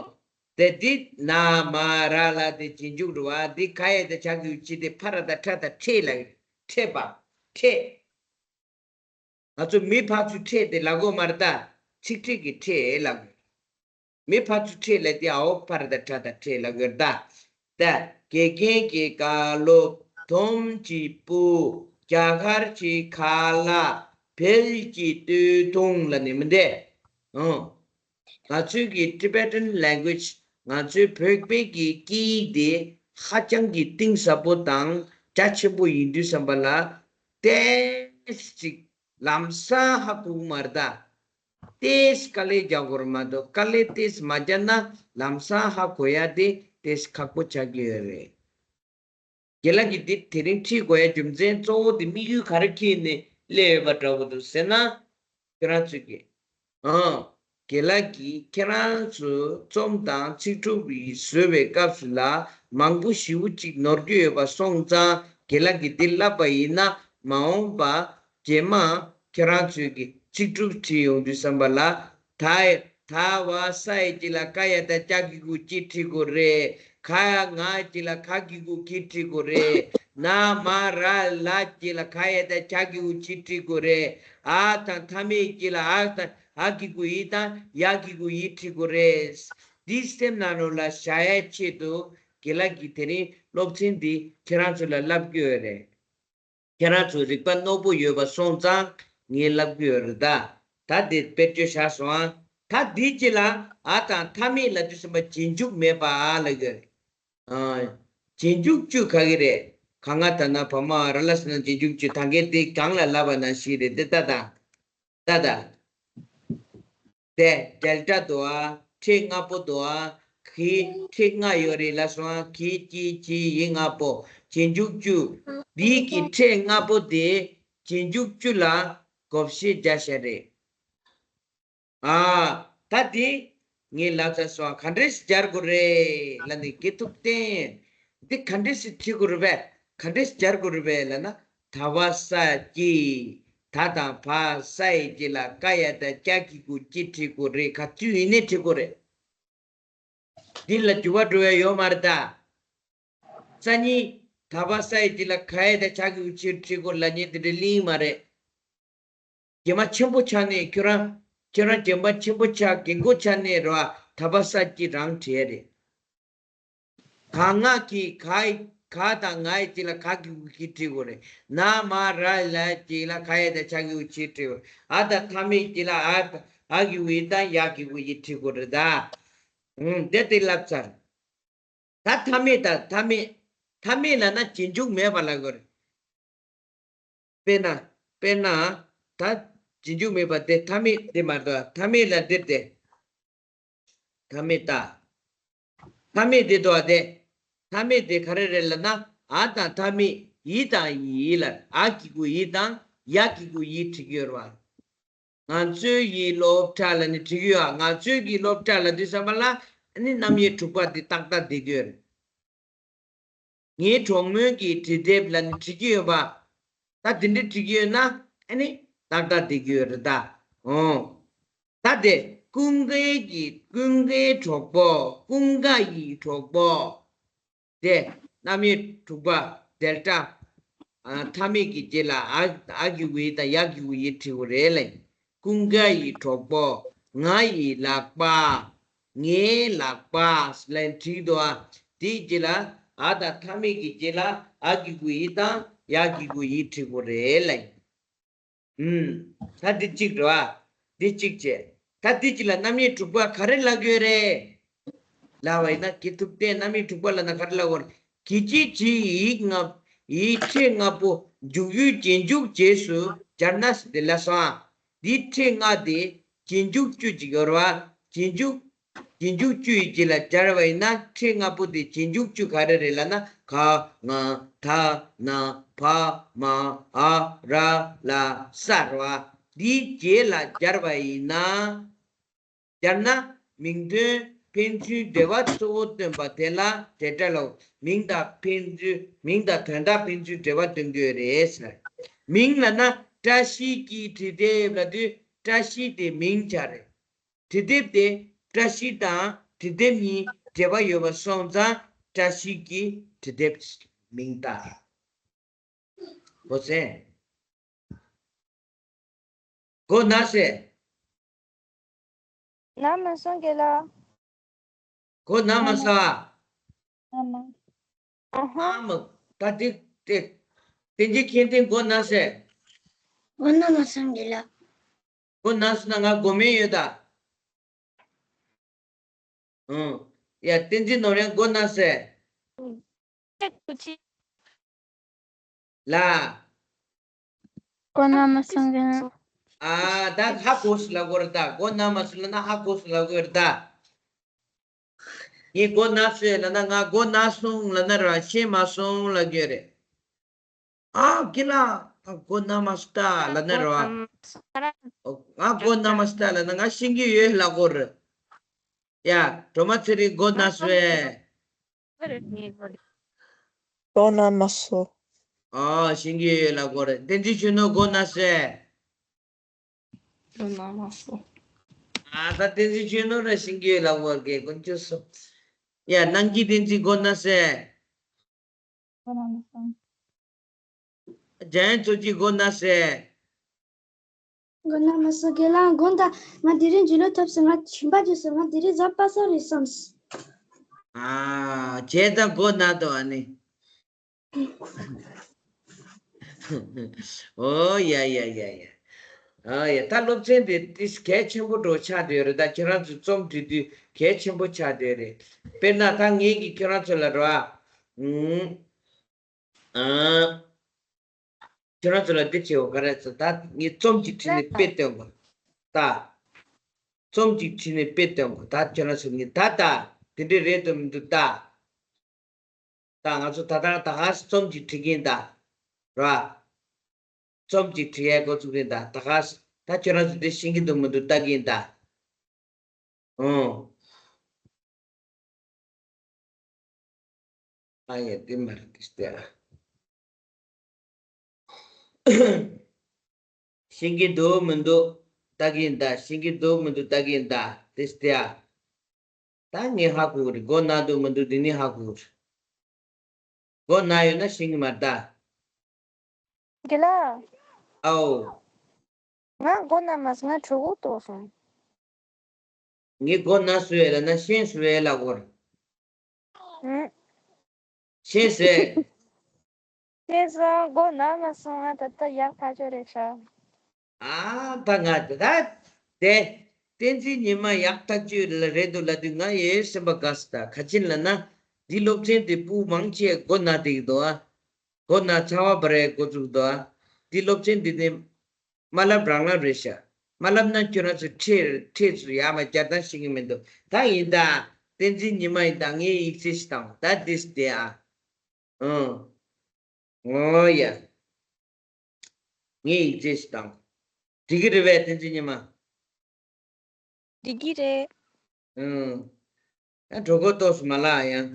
དེ་འདི་ན་མ་ར་ལ་དེ་རྗེས་འཇུག་རེད་པ། འདི་ག་ཡ་བཏགས་གྱ་གི་གུ་གྱི་དེ་ཕ་ར་བཏགས་ཕྲ་བཏགས་ཕྲེ་ལ་ཕྲེ་པ། ཕྲེ། ང་ཚོ་མི་ཕར་ཚུར་ཕྲད་དེ་ལབ་དགོས་མ་རེད་ད། ཚིག་ཕྲད་ཀྱི་ཕྲད་ལབ་དགོས། མི་ཕར་ཚུར་ཕྲད་ལབ་དེ་ཨའོ་ཕ་ར་བཏགས་ཕྲ་བཏགས་ཕྲད་ལབ་དགོས་རེད་ད། ད་དགེ་རྒན་གྱི་བཀའ་སློབ། དོམ་གྱི་སྤུ། རྒྱ་གར་གྱི་ཁ་ལག་བལ་གྱི་སྟོད་ཐུང་ལབ་ནི་མི་འདུག་ཨང་། ང་ཚོའི་གི་Tibetan language ང་ཚོའི་བོད་པའི་གི་སྐད་ཡིག་དེ་ཧ་ཅང་གི་གཏིང་ཟབ་པོ་དང་རྒྱ་ཆེན་པོ་ཡིན་དུས་ཙམ་པ་ལ་ཏོག་ཙམ་ཅིག་ལམ་སང་ཧ་གོ་གི་མ་རེད་ད། ཏོག་ཙམ་དཀའ་ལས་རྒྱག་དགོས་རེད་མ་གཏོགས། དཀའ་ལས་ཏོག་ཙམ་མ་རྒྱག་ན་ལམ་སང་ཧ་གོ་ཡ་དེ་ཏོག་ཙམ་ཁག་པོ་ཆགས་ཀྱི་ཡོད་རེད། རྒན་ལགས་ཀྱིས་འདི་དེ་རིང་ཁྲིད་དགོས་ཡ་རྒྱུ་མཚན་གཙོ་བོ་དེ་དམིགས་ཡུལ་ག་རེ་འཁྱེར་ནས་སླེབས་ཡོད་པ་འདྲ་བོ་འདུག་ཟེར་ན། ཁྱེད་རང་ཚོས་ཀྱི། ཨང་། རྒན་ལགས་ཀྱིས་ཁྱེད་རང་ཚོ་རྩོམ་དང་ཚིག་གྲུབ་ཡི་བཟོ་བའི་སྐབས་སུ་ལ་མང་པོ་ཞེ་པོ་ཅིག་ནོར་གྱི་ཡོད་པ་སོང་ཙང་། རྒན་ལགས་ཀྱིས་འདི་བསླབས་པ་ཡིན་ན། མ་འོངས་པ་རྗེས་མ་ཁྱེད་རང་ཚོས་ཀྱི་ཚིག་གྲུབ་བྲིས་ཡོང་དུས་ཙམ་པ་ལ། ད་ད་བ་ས་ཡི་རྗེས་ལ་ཀ་ཡ་བཏགས་ཀྱ་གི་གུ་གྱི་བྲིས་དགོས་རེད། ག་ང་རྗེས་ལ་ག་གི་གུ་གྱི་བྲིས་དགོས་རེད། ན་མ་ར་ལ་རྗེས་ལ་ག་ཡ་བཏགས་གྱ་གི་གུ་གྱི་བྲིས་དགོས་རེད། ཨ་དང་མཐའ་མེད་རྗེས་ལ་ཨ་དང་ཨ་གི་གུ་ཡི་དང་ཡ་གི་གུ་ཡི་བྲིས་དགོས་རེད། འདི་སེམས་ནང་ལོགས་ལ་བཞག་ཡ་ཆེད་དུ་རྒན་ལགས་ཀྱིས་དེ་རིང་སློབ་ཚན་འདི་ཁྱེད་རང་ཚོ་ལ་བསླབ་ཀྱི་ཡོད་རེད། ཁྱེད་རང་ཚོ་རིག་པ་རྣོ་པོ་ཡོད་པ་སོང་ཙང་ངས་ལབ་ཀྱི་ཡོད་རེད་ད། ད་དེ་དཔེར་བརྗོད་བཞག་སོང་ཨ། ད་འདི་ཅི་ལ་ཨ་དང་མཐའ་མེད་ལབ་དུས་ཙམ་པ་རྗེས་འཇུག་མེད་པ་ཨ་ལབ་ཀྱི་ཡོད་རེད། ཨ། རྗེས་འཇུག་བཅུ་ག་གི་རེད། ག་ང་ད་ན་བ་མ་ར་ལ་ས་ན་རྗེས་འཇུག་བཅུ། ད་གིན་དེ་གོང་ལ་ལབ་པ་ནང་བཞིན་རེད་དེ་ད་ད། ད་ད། དེ་ཌེལ་ཊ་འདུག་ཨ། ཕྲད་ལྔ་པོ་འདུག་ཨ། གི་ཕྲད་ལྔ་ཡོད་རེད་ལབ་སོང་ཨ། གི་གྱི་གྱི་ཡི་ལྔ་པོ། རྗེས་འཇུག་བཅུ། འདི་གི་ཕྲད་ལྔ་པོ་དེ་རྗེས་འཇུག་བཅུ་ལ་བགོ་བཤའ་རྒྱག་བྱ་རེད། ཨ། ད་དེ་ངས་ལབ་ཚར་སོང་ཨ། ག་འདྲས་སྦྱར་དགོས་རེད་ལབ་ནས་དགེ་ཐུབ་བསྟན། འདི་ག་འདྲས་སེ་བྲིས་དགོས་རེད་པས། ག་འདྲས་སྦྱར་དགོས་རེད་པས་ལབ་ན། ད་བ་ས་ཀྱི། ད་དང་བ་ས་ཡི་རྗེས་ལ་ཀ་ཡ་བཏགས་ཀྱ་གི་གུ་གྱི་བྲིས་དགོས་རེད། ག་དུས་ཡིན་ནའི་བྲིས་དགོས་རེད། འདི་ལ་འགྱུར་བ་འགྲོ་ཡ་ཡོད་མ་རེད་ད། ས་གཉིས། ད་བ་ས་ཡི་རྗེས་ལ་ག་ཡ་བཏགས་གྱ་གི་གུ་གྱི་བྲིས་དགོས་ལབ་མཁན་དེ་འདྲ་གླེང་མ་རེད། རྗེས་མ་ཆེན་པོ་ཆགས་ནས་ཁྱོད་རང་། ཁྱོད་རང་རྗེས་མ་ཆེན་པོ་ཆགས། རྒན་གོག་ཆགས་ནས་རེད་བ། ད་བ་ས་ཀྱི་རང་བྲིས་ཡ་རེད། ག་ང་གི་ག་ག་དང་ང་ཡི་རྗེས་ལ་ག་གི་གུ་གྱི་བྲིས་དགོས་རེད། ན་མ་ར་ལ་རྗེས་ལ་ག་ཡ་བཏགས་གྱ་གི་གུ་གྱི་བྲིས་དགོས་རེད། ཨ་དང་མཐའ་མེད་རྗེས་ལ་ཨ་ཨ་གི་གུ་ཡི་དང་ཡ་གི་གུ་ཡི་བྲིས་དགོས་རེད་ད། ཨུམ། དེ་དེ་ལབ་ཚར། ད་མཐའ་མེད་ད་མཐའ་མེད། མཐའ་མེད་ལབ་ན་རྗེས་འཇུག་མེད་པ་ལབ་དགོས་རེད། དཔེར་ན། དཔེར་ན། ད་རྗེས་འཇུག་མེད་པ་དེ་མཐའ་མེད་དེ་མ་གཏོགས་མཐའ་མེད་ལ་འདིར་དེ། མཐའ་མེད་ད། མཐའ་མེད་དེ་དོ་དེ། མཐའ་མེད་དེ་ག་རེ་རེད་ལབ་ན། ཨ་དང་མཐའ་མེད་ཡི་དང་ཡི་ལ་ཨ་གི་གུ་ཡི་དང་ཡ་གི་གུ་ཡི་བྲིས་ཀྱི་ཡོད་རེད་བ། ང་ཚོའི་ཡི་སློབ་གྲྭ་ལ་ནི་བྲིས་ཀྱི་ཡོད། ང་ཚོའི་གི་སློབ་གྲྭ་ལབ་དུས་ཙམ་པ་ལ་ཨ་ནི་རྣམ་དབྱེ་དྲུག་པ་འདི་ཏག་ཏག་བསྡད་ཀྱི་ཡོད་རེད། ངའི་གྲོགས་མོའི་གི་བྲིས་དེབ་ལ་ནི་བྲིས་ཀྱི་ཡོད་པ། ད་དེ་འདྲ་བྲིས་ཀྱི་ཡོད་ན་ཨ་ནི་ཏག་ཏག་བསྡད་ཀྱི་ཡོད་རེད་ད། ཨོ། ད་དེ་ཀུན་དགའི་གི་ཀུན་དགའི་གྲོགས་པོ། ཀུན་དགའ་ཡི་གྲོགས་པོ། དེ་རྣམ་དབྱེ་དྲུག་པ་ཌེལ་ཊ། ཨ། མཐའ་མེད་ཀྱི་རྗེས་ལ་ཨ་ཨ་གི་གུ་ཡི་དང་ཡ་གི་གུ་ཡི་བྲིས་དགོས་རེད་ལབ། ཀུན་དགའ་ཡི་གྲོགས་པོ། ང་ཡི་ལག་པ། ངའི་ལག་པ་ལབ་བྲིས་འདུག་ཨ། དེའི་རྗེས་ལ་ཨ་དང་མཐའ་མེད་ཀྱི་རྗེས་ལ་ཨ་གི་གུ་ཡི་དང་ཡ་གི་གུ་ཡི་བྲིས་དགོས་རེད་ལབ། ཨུམ། ད་འདི་གཅིག་རེད་བ། འདི་གཅིག་བྱས། ད་འདི་གཅིག་ལ་རྣམ་དབྱེ་དྲུག་པ་ག་རེ་ལབ་ཀྱི་ཡོད་རེད། ལབ་པ་ཡིན་ན་དགེ་ཐུབ་བསྟན་རྣམ་དབྱེ་དྲུག་པ་ལབ་ན་ག་རེ་ལབ་དགོས་རེད། གི་ཅི་ཇི་ཡི་ལྔ། ཡི་ཕྲད་ལྔ་པོ་འཇུག་ཡུལ་རྗེས་འཇུག་རྗེས་སུ་སྦྱར་ན་ཟེར་ཏེ་ལབ་སོང་ཨ། འདི་ཕྲད་ལྔ་དེ་རྗེས་འཇུག་བཅུ་གཅིག་ཡོད་རེད་བ། རྗེས་འཇུག་རྗེས་འཇུག་བཅུ་ཡི་རྗེས་ལ་སྦྱར་བ་ཡིན་ན་ཕྲད་ལྔ་པོ་དེ་རྗེས་འཇུག་བཅུ་ག་རེ་རེད་ལབ་ན་ག་ང་ད་ན་བ་མ་འ་ར་ལ་ས་རེད་བ། འདིའི་རྗེས་ལ་སྦྱར་བ་ཡིན་ན། སྦྱར་ན་མིང་དོན་ཕན་ཚུན་འབྲེལ་བ་གཙོ་བོ་སྟོན་པ་དེ་ལ་འབྲེལ་སྒྲ་ལའོ། མིང་དང་ཕན་ཚུན་མིང་དང་དོན་དག་ཕན་ཚུན་འབྲེལ་བ་སྟོན་གྱི་ཡོད་རེད་ཟེར། མིང་ལབ་ན་བཀྲ་ཤིས་ཀྱི་འབྲི་དེབ་ལབ་དུས་བཀྲ་ཤིས་དེ་མིང་ཆགས་རེད། འབྲི་དེབ་དེ་བཀྲ་ཤིས་དང་འབྲི་དེབ་གཉིས་འབྲེལ་བ་ཡོད་པ་སོང་ཙང་བཀྲ་ཤིས་ཀྱི་འབྲི་དེབ་མིང་བཏགས། གོ་སོང་། གོ་ན་ཟེ། ན་མ་སོང་རྒན་ལགས། གོ་ན་མ་ས། ན་མ། ཨ་ཧ། ཨ་མ། ད་དེ་དེ་དེ་འཇིག་མཁན་དེ་གོ་ན་ཟེ། གོ་ན་མ་སོང་རྒན་ལགས། གོ་ན་སོང་ན་ང་གོ་མེད་ཡོད་ད། ཨང་། ཡ་བསྟན་འཛིན་ནོར་གླིང་གོ་ན་ཟེ། ལ། གོ་ན་མ་སོང་གི། ཨ་ད་ཧ་གོ་སོང་ལབ་དགོས་རེད་ད། གོ་ན་མ་སོང་ལབ་ན་ཧ་གོ་སོང་ལབ་དགོས་རེད་ད། ངས་གོ་ན་སོང་ལབ་ན་ང་གོ་ན་སོང་ལབ་ན་ར་ཤེས་མ་སོང་ལབ་རྒྱུ་རེད། ཨ་ཀི་ལ་ད་གོ་ན་མ་སོང་ད་ལབ་ན་ར། ང་གོ་ན་མ་སོང་ད་ལབ་ན་ང་ཤེས་ཀྱི་ཡོད་ལབ་དགོས་རེད། ཡ་སྒྲོལ་མ་ཚེ་རིང་གོ་ན་སོང་ཨེ། གོ་ན་མ་སོང་། ཨ་ཤེས་ཀྱི་ཡོད་ལབ་དགོས་རེད། བསྟན་འཛིན་ཆོས་ནོར་གོ་ན་སོང་ཨེ། གོ་ན་མ་སོང་། ཨ་ད་བསྟན་འཛིན་ཆོས་ནོར་ར་ཤེས་ཀྱི་ཡོད་ལབ་དགོས་རེད། དཀོན་མཆོག་གསུམ། ཡ་ནང་གི་བསྟན་འཛིན་གོ་ན་སོང་ཨེ། གོ་ན་མ་སོང་། འཇམ་དབྱངས་ཚོགས་སྐྱིད་གོ་ན་སོང་ཨེ། གོ་ན་མ་སོང་། རྒན་ལགས་གོ་ད། ང་དེ་རིང་འཇུ་ལོ་ཐོབ་སོང་། ང་ཞིམ་པ་བརྗོད་སོང་། ང་དེ་རིང་གཟའ་པ་སངས་རེད་བསམས། ཨ་བྱས་ཙང་གོ་ན་དོ་ཨ་ནི། ཨོ་ཡ་ཡ་ཡ་ཡ། ཨ་ཡ་ད་སློབ་ཚན་དེ་ཏིས་གལ་ཆེན་པོ་འགྲོ་ཆགས་བསྡད་ཡོད་རེད། ད་ཁྱེད་རང་ཚོ་རྩོམ་འབྲི་དུས་གལ་ཆེན་པོ་ཆགས་བསྡད་ཡོད་རེད། དཔེར་ན་ད་ངེད་ཀྱིས་ཁྱེད་རང་ཚོ་ལ་རོ་ཨ། ཨུམ། ཨ། ཁྱེད་རང་ཚོ་ལ་འདི་བྱེད་འོ་ག་རེ་ཟེར། ད་ངས་རྩོམ་གཅིག་བྲིས་ནས་དཔེ་སྟོན་གོ་ད། རྩོམ་གཅིག་བྲིས་ནས་དཔེ་སྟོན་གོ་ད་ཁྱེད་རང་ཚོ་ངས་ད་ད་དེ་འདྲས་རེད་དམ་མི་འདུག་ད། ད་ང་ཚོ་ད་ད་ད་ག་རྩོམ་གཅིག་བྲིས་ཀྱིན་ད། ར། རྩོམ་གཅིག་བྲིས་ཡས་འགོ་བཙུགས་ཀྱིན་ད། ད་ག་ད་ཁྱེད་རང་ཚོ་འདི་ཤེས་ཀྱི་འདུག་མི་འདུག་ལྟ་གིན་ད། ཨོ། ཨ་ཡ་དེ་མ་རེད་དེ་སྟེ་ཨ། ཤེས་ཀྱི་འདུག་མི་འདུག་ལྟ་གིན་ད། ཤེས་ཀྱི་འདུག་མི་འདུག་ལྟ་གིན་ད་དེ་སྟེ་ཨ། ད་ངས་ཧ་གོ་གི་རེད། མགོ་ན་འདུག་མི་འདུག་དེ་ནི་ཧ་གོ་གི་རེད། མགོ་ན་ཡོད་ན་ཤེས་ཀྱི་མ་རེད་ད། རྒན་ལགས། ཨའོ། ང་མགོ་ན་མ་སོང་། ང་གྲོད་ཁོག་ལྟོགས་སོང་། ངས་མགོ་ན་སོང་ལབ་ན་ཤེས་སོང་ལབ་དགོས་རེད། ཨུམ། ཤེས་སོང་། ཤེས་སོང་། མགོ་ན་མ་སོང་། ང་ད་ལྟ་ཡག་ཐག་ཆོད་རེད་ཤག་ཨ་ད་ང་ད་དེ་བསྟན་འཛིན་ཉི་མ་ཡག་ཐག་ཆོད་ལ་རེད་འདུག་ལབ་དུས་ང་ཡོད་སེམས་པ་དགའ་སོང་ད། ག་ཅི་ལབ་ན་འདི་སློབ་ཚན་དེ་སྤུ་མང་ཆེ་མགོ་ན་བསྡད་ཀྱི་འདུག་ཨ། མགོ་ན་ཚ་བ་བ་རེད་འགོ་བཙུགས་འདུག་ཨ། འདི་སློབ་ཚན་འདི་ནི་མ་བསླབ་རང་བསླབ་རེད་ཤག་མ་བསླབ་ན་ཁྱོད་རང་ཚོ་ཁྲིད་ཁྲིད་ཚུར་ཡར་མར་བསྐྱར་ལྡང་ཤེས་ཀྱི་མི་འདུག་ད་ཡིན་ད། བསྟན་འཛིན་ཉི་མ་ཡིན་ད། ངས་ཡིག་ཚད་ཞིག་བཏང་ད་འདི་སྟེ་ཨ། ཨང་། ཨོ་ཡ། ངས་ཡིག་ཚད་ཞིག་བཏང་། འགྲིག་གི་རེད་པས་བསྟན་འཛིན་ཉི་མ། འགྲིག་གི་རེད། ཨང་། ཨ་གྲོད་ཁོག་ཏོག་སུ་མ་ལགས་ཡང་།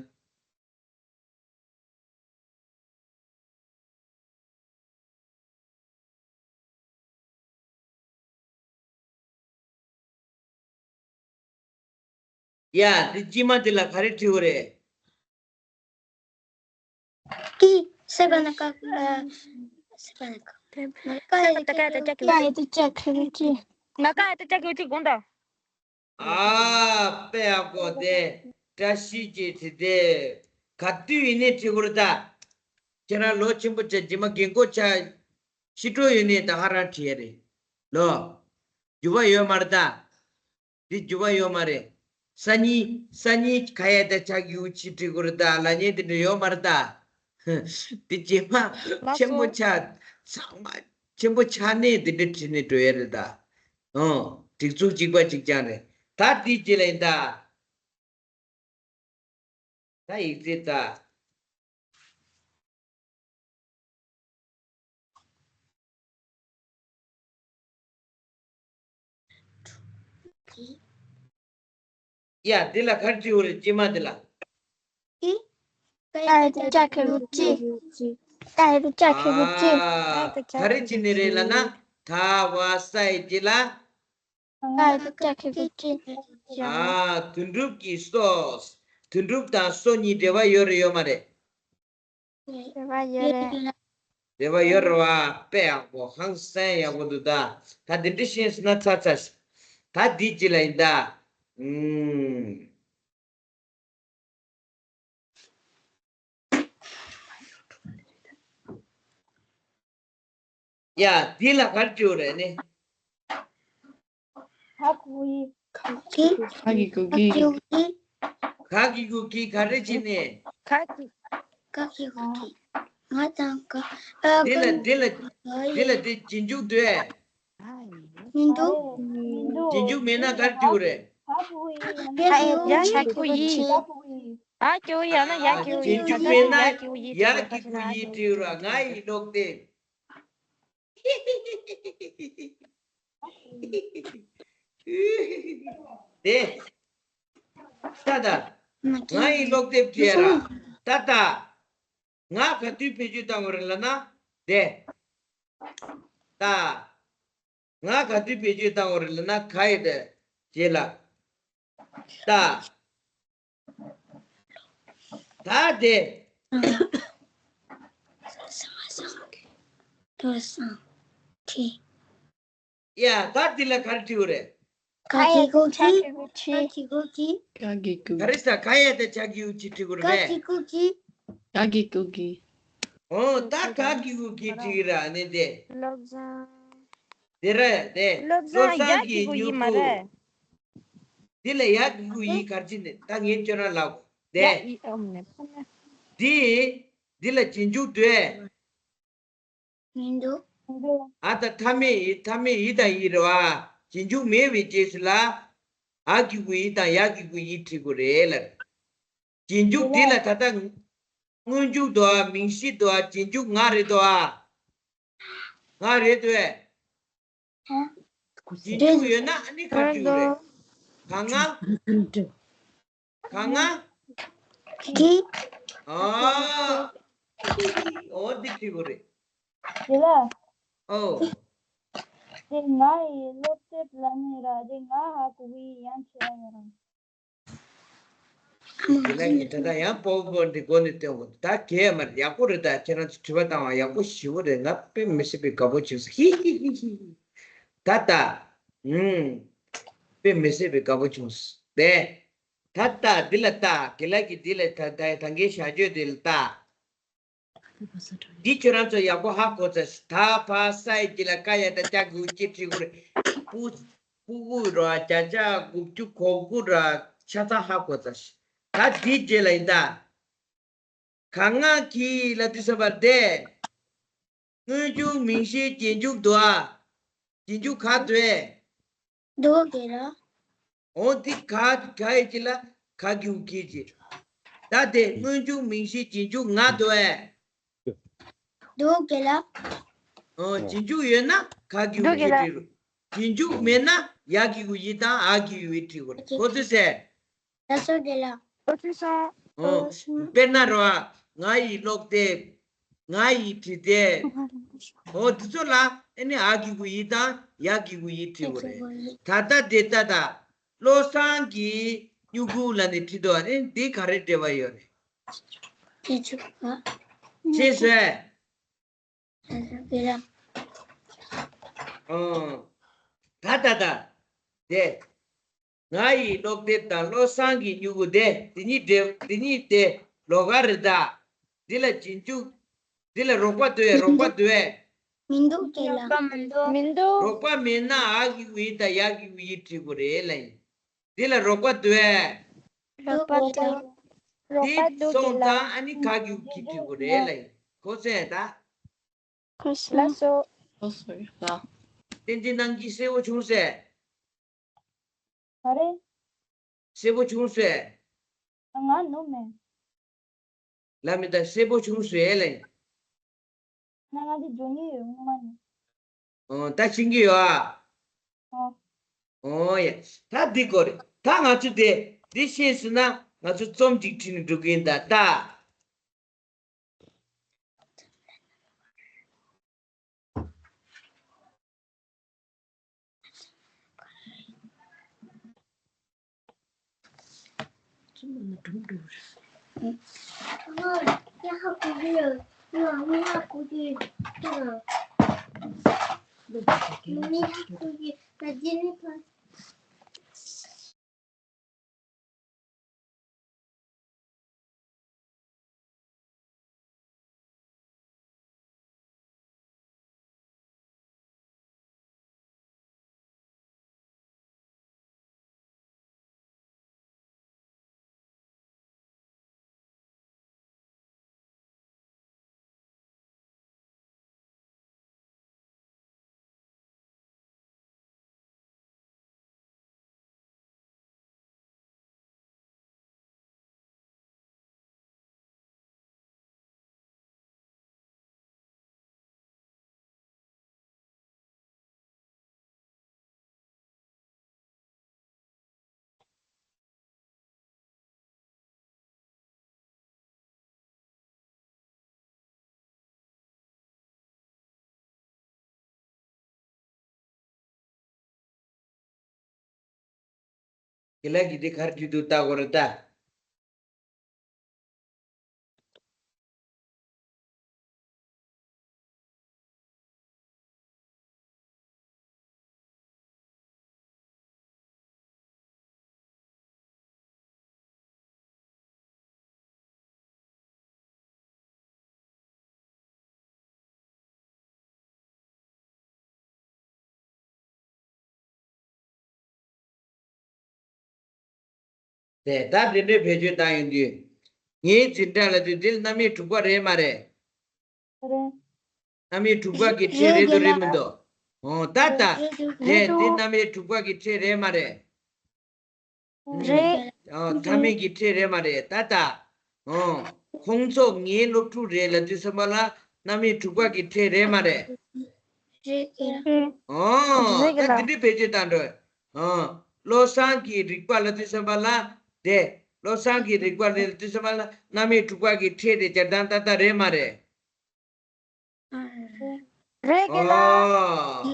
ཡ། འདི་སྐྱེས་མ་འདི་ལ་ག་རེ་བྲིས་པ་རེད། ཀི། སེ་བ་ན་ཀ། ཨ། སེ་བ་ན་ཀ། ན་ཀ་ཡ་ཏ་ཀ་ཡ་ཏ་ཀ་ཀི། ན་ཀ་ཡ་ཏ་ཀ་ཀི་ཀི། ན་ཀ་ཡ་ཏ་ཀ་ཀི་ཀི་དགོངས་དག་ཨ་དཔེ་ཡག་པོ་དེ། བཀྲ་ཤིས་ཀྱི་བྲིས་དེ། ག་དུས་ཡིན་ནའི་བྲིས་དགོས་རེད་ད། ཁྱེད་རང་ལོ་ཆེན་པོ་ཆགས། རྗེས་མ་རྒན་གོག་ཆགས། ཕྱི་དྲོ་ཡོད་ནས་ད་ཧ་རང་བྲིས་ཡ་རེད། ལོ། འགྱུར་བ་ཡོད་མ་རེད་ད། འདི་འགྱུར་བ་ཡོད་མ་རེད། སང་ཉིན་སང་ཉིན་ག་ཡ་ད་ཆགས་ཀྱི་ཡོད་ཅི་བྲིས་དགོས་རེད་ད། ལབ་མཁན་དེ་འདྲ་ཡོད་མ་རེད་ད། འདི་རྗེས་མ་ཆེན་པོ་ཆགས། ཚང་མ་ཆེན་པོ་ཆགས་ནས་འདི་འདྲ་བྲིས་ནས་འགྲོ་ཡ་རེད་ད། ཨོ། སྒྲིག་འཛུགས་གཅིག་པ་གཅིག་རྐྱང་རེད། ད་འདི་རྗེས་ལ་ཡིན་ད། ད་ཡིག་རྩིས་ད། ཡ། འདི་ལ་ག་རེ་བྲིས་ཡོད་རེད། སྐྱེས་མ་འདི་ལ། ཏ་ཡ་བཏགས་ཀྱི་རུ་ཏི། ཏ་ཡ་བཏགས་ཀྱི་རུ་ཏི། ཨ། ག་རེ་བྱས་ནས་རེད་ལབ་ན། ད་བ་ས་ཡི་རྗེས་ལ། ཏ་ཡ་བཏགས་ཀྱི་རུ་ཏི། ཨ། དོན་གྲུབ་ཀྱི་སོ། དོན་གྲུབ་དང་སོ་གཉིས་འབྲེལ་བ་ཡོད་རེད་ཡོད་མ་རེད། འབྲེལ་བ་ཡོད་རེད། འབྲེལ་བ་ཡོད་རེད་བ། དཔེ་ཡག་པོ། ཧང་སང་ཡག་པོ་འདུག་ད། ད་འདི་འདྲ་ཤེས་སོང་ན་ཚར་ཚར་ཤག་ད་འདི་ཅི་ལ་ཡིན་ད། ཨུམ། ཡ། འདི་ལ་ག་རེ་བྲིས་ཡོད་རེད་ནི། ག་གི་གུ་གི། ག་གི་གུ་གི། ག་གི་གུ་གི་ག་རེ་བྱས་ནས། ག་གི། ག་གི་གུ་གི། ང་དང་ག། ཨ། འདི་ལ་ག། འདི་ལ། འདི་ལ་འདི་རྗེས་འཇུག་འདུག་གས། མི་འདུག་མི་འདུག་རྗེས་འཇུག་མེད་ན་ག་རེ་བྲིས་ཡོད་རེད། ག་གི་གུ་གི། ཡ་གི་གུ་ཡི། ག་གི་གུ་ཡི། ཨ། ག་གི་གུ་ཡ་ན་ཡ་གི་གུ་ཡི། རྗེས་འཇུག་མེད་ན་ཡ་གི་གུ་ཡི་བྲིས་ཡོད་རེད། ང་ཡི་ཀློག་དེབ། དེ། ད་ལྟ། ང་ཡི་ཀློག་དེབ་བྲིས་ར། ད་ལྟ། ང་ག་དུས་བེད་སྤྱོད་བཏང་བ་རེད་ལབ་ན། དེ། ད། ང་ག་དུས་བེད་སྤྱོད་བཏང་བ་རེད་ལབ་ན། ག་ཡི་དེ། རྗེས་ལ། ད། ད་དེ། ཡ། ད་འདི་ལ་ག་རེ་བྲིས་ཡོད་རེད། ག་གི་གུ་གི། ག་གི་གུ་གི། ག་གི་གུ། ག་རེ་ཟ། ག་ཡ་དང་ཅ་གི་གུ་གི་བྲིས་ཡོད་རེད་པས། ག་གི་གུ་གི། ག་གི་གུ་གི། ཨོ། ད་ག་གི་གུ་གི་བྲིས་ར་ནི་དེ། བློ་བཟང་། དེ་རེད་དེ། བློ་བཟང་། ཡ་གི་གུ་ཡི་མ་རེད། འདི་ལ་ཡ་གི་གུ་ཡི་ག་རེ་བྱས་ནས། ད་ངས་ཁྱོད་རང་ལབ་དགོས་དེ། ཡ་ཡི་ཨོམ་ནས་ཕ་ན། འདི། འདི་ལ་རྗེས་འཇུག་འདུག་གས། མི་འདུག་ཨ། ད་མཐའ་མེད་ཡི། མཐའ་མེད་ཡི་དང་ཡི་རེད་བ། རྗེས་འཇུག་མེད་པའི་རྗེས་སུ་ལ། འ་གི་གུ་འི་དང་ཡ་གི་གུ་ཡི་བྲིས་དགོས་རེད་ལབ། རྗེས་འཇུག་འདི་ལ་ད་ལྟ་སྔོན་འཇུག་འདུག་ཨ། མིང་གཞི་འདུག་ཨ། རྗེས་འཇུག་ང་རེད་འདུག་ཨ། ང་རེད་འདུག་ཨེ། རྗེས་འཇུག་ཡོད་ན་ཨ་ནི་ག་རེ་བྲིས་དགོས་རེད། ག་ང་། ག་ང་། གི། ཨ། འོ་འདི་བྲིས་དགོས་རེད། དེ་ལ། ཨོ། དེ་ང་ཡི་སློབ་དེབ་ལ་ནི་ར། དེ་ང་འ་གི་གུ་འི་ཡང་བྲིས་ཡོད་རང་། དེ་ལ་ངས་ད་ལྟ་ཡང་པོ་པོ་འདི་སྒོ་ནས་སྟོན་དགོས། ད་གས་མ་རེད། ཡག་པོ་རེད། ད་ཁྱེད་རང་ཚོ་དྲི་བ་བཏང་བ་ཡག་པོ་ཞེ་པོ་རེད། ང་དཔེ་མི་སྲིད་པའི་དགའ་པོ་བྱུང་སོང་། ཧི་ཧི་ཧི་ཧི། ད་ད། ཨུམ། དཔེ་མི་སྲིད་པའི་དགའ་པོ་བྱུང་སོང་། དེ། ད་ལྟ་འདི་ལ་ལྟ། དགེ་ལགས་ཀྱིས་འདི་ལ་ད་ད་ད་གིན་བྱ་སྤྱོད་འདི་ལ་ལྟ། འདི་ཁྱོད་རང་ཚོ་ཡག་པོ་ཧ་གོ་ཚར་ཤག་ད་ཕ་ས་ཡི་རྗེས་ལ་ཀ་ཡ་ད་ཅ་གི་གུ་ཅི་བྲིས་དགོས་རེད། སྤུ་སྤུ་གུ་ར་བརྒྱ་ཆ་དགུ་བཅུ་གོ་དགུ་ར་ཆ་ཚང་ཧ་གོ་ཚར་ཤག་ད་འདིའི་རྗེས་ལ་ཡིན་ད། ག་ང་གི་ལ་དུས་ས་བར་དེ། སྔོན་འཇུག་མིང་གཞིའི་རྗེས་འཇུག་འདུག་ཨ། རྗེས་འཇུག་ག་འདུག་ཨེ། འདུག་གི་ར། འོ་འདི་ག་ག་ཡི་རྗེས་ལ་ག་གི་གུ་གི་རྗེས། ད་དེ་སྔོན་འཇུག་མིང་གཞིའི་རྗེས་འཇུག་ང་འདུག་ཨེ། འདུག་གི་ར། འོ་རྗེས་འཇུག་ཡོད་ན་ག་གི་གུ་འདུག་གི་གི་ར། བྲིས་རུ། རྗེས་འཇུག་མེད་ན་ཡ་གི་གུ་ཡི་དང་འ་གི་གུ་ཡི་བྲིས་དགོས་རེད། གོ་ཚོད་ཟེར། ད་སོ་དེ་ལ། ཨོ་ཚུལ་སོང་། ཨོ། དཔེར་ན་རོ། ང་ཡི་ཀློག་དེབ། ང་ཡི་བྲིས་དེབ། ཨོ་འདི་ཚོ་ལ་ཨ་ནི་འ་གི་གུ་འི་དང་ཡ་གི་གུ་འི་བྲིས་དགོས་རེད། ད་ལྟ་དེ་ལྟ་ད། བློ་བཟང་གིས་སྨྱུ་གུ་ལབ་ནས་བྲིས་འདུག་ཨ་ནི་འདི་ག་རེ་འབྲེལ་བ་ཡོད་རེད། དེ་ཚོ་ག་ཤེས་སོང་ཨེ། ཨོ། ད་ད་ད། དེ། ང་ཡི་ཀློག་དེབ་དང་བློ་བཟང་གི་སྨྱུ་གུ་དེ། དེ་གཉིས་འབྲེལ། དེ་གཉིས་དེ་ལོགས་ཀ་རེད་ད། འདི་ལ་རྗེས་འཇུག་འདི་ལ་རོགས་པ་འདུག་ཨེ། རོགས་པ་འདུག་ཨེ། མི་འདུག་དེ་ལ། མི་འདུག་མི་འདུག་རོགས་པ་མེད་ན་འ་གི་གུ་འི་དང་ཡ་གི་གུ་འི་བྲིས་དགོས་རེད་ལབ་ཡིན། འདི་ལ་རོགས་པ་འདུག་ཨེ། རོགས་པ་འདུག་རོགས་པ་འདུག་འདི་སོང་ཙང་ཨ་ནི་ག་གི་གུ་གི་བྲིས་དགོས་རེད་ལབ་ཡིན། གོ་སོང་ཨེ་ད། གོ་སོང་། ལགས་སོ། ལགས་སོ་ཡ། བསྟན་འཛིན་རྣམ་རྒྱལ་གསལ་པོ་བྱུང་སོང་ཨེ། ག་རེ། གསལ་པོ་བྱུང་སོང་ཨེ། ང་ནུབ་མེད། ལབ་མི་ད་གསལ་པོ་བྱུང་སོང་ཨེ་ལེ། ང་ང་འདི་འཇོན་གྱི་ཡོད་སྔོན་མ་ནས། ཨོ་ད་ཤེས་ཀྱི་ཡོད་ཨ། ཨོ། ཨོ་ཡ། ད་འདི་གོ་རེད། ད་ང་ཚོ་དེ་འདི་ཤེས་སོང་ན་ང་ཚོ་རྩོམ་གཅིག་བྲིས་ནས་འགྲོ་གི་ཡིན་ད་ད། དགེ་ལགས་ཀྱིས་འདི་ག་རེ་བྲིས་འདུག་ལྟ་དགོས་རེད་ད། དེ་ད་འདི་འདྲའི་བེད་སྤྱོད་བཏང་ཡོང་དུས། ངའི་འཛིན་གྲྭ་ལ་དུས་འདིར་རྣམ་དབྱེ་དྲུག་པ་རེད་མ་རེད། རེད། རྣམ་དབྱེ་དྲུག་པ་གི་ཕྲད་རེད་འདུག་རེད་མི་འདུག་ཨོ་ད་ད། རེད་འདུག་དེ་འདི་རྣམ་དབྱེ་དྲུག་པ་གི་ཕྲད་རེད་མ་རེད། རེད། ཨོ་མཐའ་མེད་ཀྱི་ཕྲད་རེད་མ་རེད་ད་ད། ཨོ། ཁོང་ཚོ་ངའི་སློབ་ཕྲུག་རེད་ལབ་དུས་ཙམ་པ་ལ་རྣམ་དབྱེ་དྲུག་པ་གི་ཕྲད་རེད་མ་རེད། རེད། ཨོ། རེད་ད་འདི་འདྲའི་བེད་སྤྱོད་བཏང་འགྲོ། ཨོ། བློ་བཟང་གི་རིག་པ་ལབ་དུས་ཙམ་པ་ལ་དེ། བློ་བཟང་གི་རིག་པ་ལབ་དུས་ཙམ་པ་ལ་རྣམ་དབྱེ་དྲུག་པ་གི་ཕྲད་དེ་སྦྱར་སྟངས་ཏག་ཏག་རེད་མ་རེད། རེད་དགེ་ལགས། ཨོ།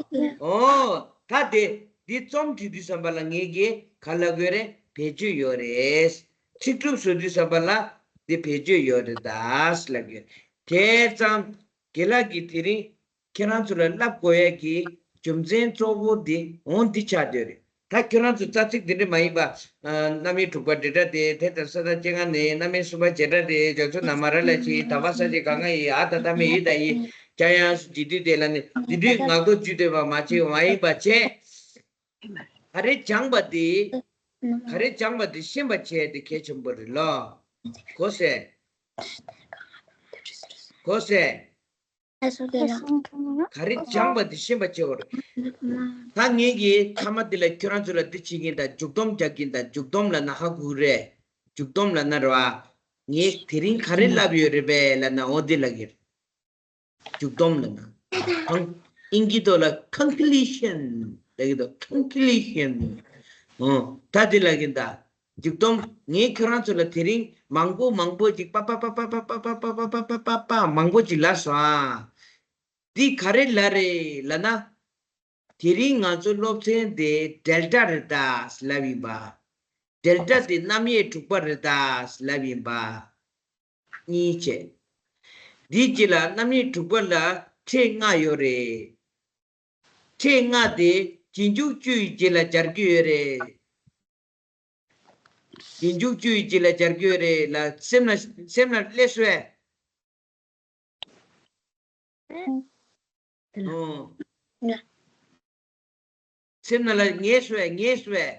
ཨོ། ད་དེ་འདི་རྩོམ་བྲིས་དུས་ཙམ་པ་ལ་ངེད་ཀྱིས་ག་ལབ་དགོས་རེད། བེད་སྤྱོད་ཡོད་རེད། ཚིག་གྲུབ་བཟོ་དུས་ཙམ་པ་ལ་འདི་བེད་སྤྱོད་ཡོད་རེད་ད་ལབ་དགོས། དེ་ཙང་དགེ་ལགས་ཀྱིས་དེ་རིང་ཁྱེད་རང་ཚོ་ལ་བསླབ་དགོས་ཡས་ཀྱི་རྒྱུ་མཚན་གཙོ་བོ་འདི་འོ་འདི་ཆགས་བསྡད་རེད། ད་ཁྱོད་རང་ཚོ་རྩ་ཚིག་འདི་འདྲ་མ་ཡིན་པ། ཨ། རྣམ་དབྱེ་དྲུག་པ་འབྲེལ་སྒྲ་སྟེ། དེ་ལྟར་ས་མཐའ་སྤྱན་སྔ་ནས། རྣམ་དབྱེ་གསུམ་པ་བྱེད་སྒྲ་སྟེ། རྒྱ་མཚོ་ན་མ་ར་ལ་ཕྱིན། ད་བ་ས་བྱེད་ག་ང་ཡིན། འ་ད་མཐའ་མེད་འི་ད་ཡིན། འཇམ་དབྱངས་སུ་འཇིག་དུས་དེ་ལ་ནི། འདི་དུས་ངག་ཐོག་བཅུད་བསྡུས་པ་མ་བྱེད་མ་ཡིན་པ་བྱས། ག་རེ་སྦྱངས་པ་དེ། ག་རེ་སྦྱངས་པ་དེ་ཤེས་པ་བྱས་ཏེ་གལ་ཆེན་པོ་རེད་ལོ། གོ་སོང་། གོ་སོང་། ག་རེ་སྦྱངས་པ་དེ་ཤེས་པ་བྱེད་དགོས་རེད། ད་ངེད་ཀྱིས་མཐའ་མ་འདི་ལ་ཁྱོད་རང་ཚོ་ལ་འདི་བྱེད་ཀྱིན་དང་། མཇུག་སྡོམ་རྒྱག་གིན་དང་། མཇུག་སྡོམ་ལབ་ན་ཧ་གོ་རེད། མཇུག་སྡོམ་ལབ་ན་རེད་བ། ངས་དེ་རིང་ག་རེ་ལབ་ཡོད་རེད་པས་ལབ་ན་འོ་འདི་ལབ་ཀྱི་རེད། མཇུག་སྡོམ་ལབ་ན། ཨང་། ཨིན་སྐད་ཐོག་ལ་conclusion ལབ་ཀྱི་འདུག conclusion། ཨོ། ད་འདི་ལབ་ཀྱིན་དང་། མཇུག་སྡོམ། ངས་ཁྱོད་རང་ཚོ་ལ་དེ་རིང་མང་པོ་མང་པོ་ཅིག་པ་པ་པ་མང་པོ་ཅིག་ལབ་སོང་ཨ། འདི་ག་རེ་ལབ་རེད་ལབ་ན། དེ་རིང་ང་ཚོ་སློབ་ཚན་དེ་ཌེལ་ཊ་རེད་ད་ལབ་ཡིན་པ། ཌེལ་ཊ་དེ་རྣམ་དབྱེ་དྲུག་པ་རེད་ད་ལབ་ཡིན་པ། གཉིས་བྱས། འདིའི་རྗེས་ལ་རྣམ་དབྱེ་དྲུག་པ་ལ་ཕྲད་ལྔ་ཡོད་རེད། ཕྲད་ལྔ་དེ་རྗེས་འཇུག་བཅུ་ཡི་རྗེས་ལ་སྦྱར་གྱི་ཡོད་རེད། རྗེས་འཇུག་བཅུ་ཡི་རྗེས་ལ་སྦྱར་གྱི་ཡོད་རེད་ལབ་སེམས་ལ་སེམས་ལ་སླེབས་སོང་ངས། ཨོ། སེམས་ནང་ལ་ངེས་སོང་ངས། ངེས་སོང་ངས།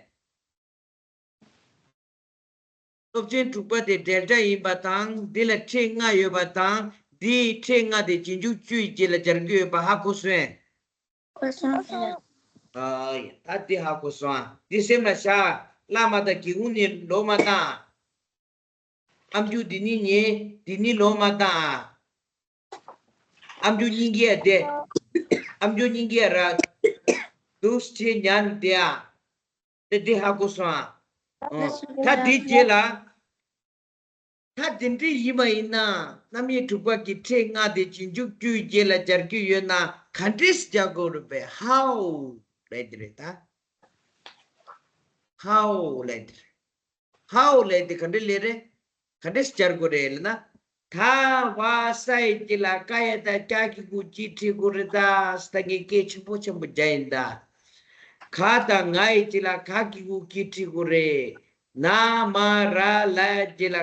སློབ་ཚན་དྲུག་པ་དེ་ཌེལ་ཊ་ཡིན་པ་དང་། འདི་ལ་ཕྲད་ལྔ་ཡོད་པ་དང་། འདིའི་ཕྲད་ལྔ་དེ་རྗེས་འཇུག་བཅུ་ཡི་རྗེས་ལ་སྦྱར་གྱི་ཡོད་པ་ཧ་གོ་སོང་ངས། གོ་སོང་། ཨ་ཡ། ད་འདི་ཧ་གོ་སོང་ཨ། འདི་སེམས་ལ་བཞག་བླ་མ་དང་སྒེའུ་ཁུང་ནས་ལོག་མ་བཏང་། ཨ་མཆོག་འདི་ནི་ངའི་ འདི་ནི་ལོ་མ་བཏང་ཨ། ཨམ་ཅོག་སྙིང་གི་ཡ་དེ། ཨམ་ཅོག་སྙིང་གི་ཡ་ར། འདུག་ཁྲིད་ཉན་དེ་ཨ། དེ་འདི་ཧ་གོ་སོང་ཨ། ཨོ། ད་དེ་རྗེས་ལ། ད་དེ་འདྲ་ཡིན་པ་ཡིན་ན་རྣམ་དབྱེ་དྲུག་པ་གི་ཕྲད་ལྔ་དེ་རྗེས་འཇུག་བཅུའི་རྗེས་ལ་སྦྱར་རྒྱུ་ཡོད་ན་ག་འདྲས་སྦྱར་དགོས་རེད་པས། How ལབ་དེ་རེད་ད། How ལབ་དེ་རེད། How ལབ་དེ་ག་འདྲ་ལབ་རེད། ག་འདྲས་སྦྱར་དགོས་རེད་ལབ་ན། ད་བ་ས་ཡི་རྗེས་ལ་ཀ་ཡ་བཏགས་ཀྱ་གི་གུ་ཅི་འབྲི་དགོས་རེད་ད། ད་ངས་སྐད་ཆེན་པོ་ཆེན་པོ་རྒྱག་ཡིན་ད། ག་དང་ང་ཡི་རྗེས་ལ་ག་གི་གུ་གི་འབྲི་དགོས་རེད། ན་མ་ར་ལ་རྗེས་ལ་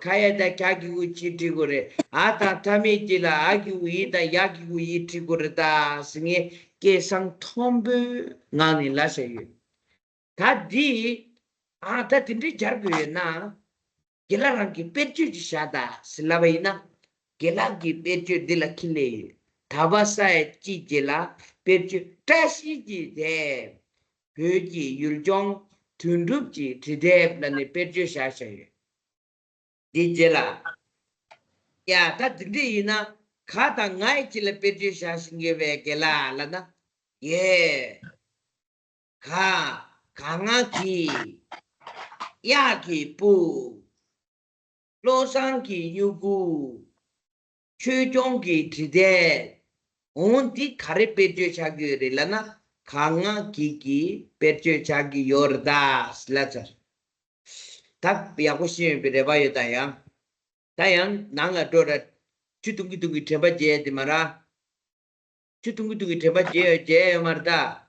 ག་ཡ་བཏགས་གྱ་གི་གུ་གྱི་འབྲི་དགོས་རེད། འ་དང་མཐའ་མེད་རྗེས་ལ་འ་གི་གུ་འི་དང་ཡ་གི་གུ་ཡི་འབྲི་དགོས་རེད་ད་ཟེར་ངས་སྐད་གསང་མཐོན་པོའི་ངང་ནས་ལབ་བཞག་ཡོད། ད་འདི་ཨ་ད་དེ་འདྲའི་སྦྱར་དགོས་ཡོད་ན། རྒན་ལགས་རང་གིས་དཔེར་བརྗོད་ཅིག་བཞག་དང་ཟེར་ལབ་པ་ཡིན་ན། རྒན་ལགས་ཀྱིས་དཔེར་བརྗོད་འདི་ལ་ཁྱི་ལས་ཡོད། ད་བ་ས་ཡ་ཅི་རྗེས་ལ་དཔེར་བརྗོད་བཀྲ་ཤིས་ཀྱི་དེ། བོད་ཀྱི་ཡུལ་ལྗོངས་དོན་གྲུབ་ཀྱི་འབྲི་དེབ་ལ་ནི་དཔེར་བརྗོད་བཞག་བཞག་ཡོད། འདི་རྗེས་ལ། ཡ་ད་འདི་འདྲ་ཡིན་ན་ག་དང་ང་ཡི་རྗེས་ལ་དཔེར་བརྗོད་བཞག་བཞིན་ཡོད་པའི་རྒན་ལགས་ལབ་ན། ཡེ། ག་ག་ང་གི་གཡག་གི་སྤུ། བློ་བཟང་གི་སྨྱུ་གུ། ཆོས་སྐྱོང་གི་འབྲི་དེབ། འོང་འདི་ག་རེ་དཔེར་བརྗོད་ཆགས་ཀྱི་ཡོད་རེད་ལབ་ན། ག་ང་གི་གི་དཔེར་བརྗོད་ཆགས་ཀྱི་ཡོད་རེད་ད་ལབ་ཚར། ད་ཡག་པོ་ཤེས་ཡོད་པའི་རེ་བ་ཡོད་ད་ཡང་། ད་ཡང་ནང་ལ་འགྲོ་ར། ཆུ་བཏུང་གི་བཏུང་གི་དྲན་པ་བརྗེད་ཡ་དེ་མ་ར། ཆུ་བཏུང་གི་བཏུང་གི་དྲན་པ་བརྗེད་ཡོད་བརྗེད་ཡོད་མ་རེད་ད།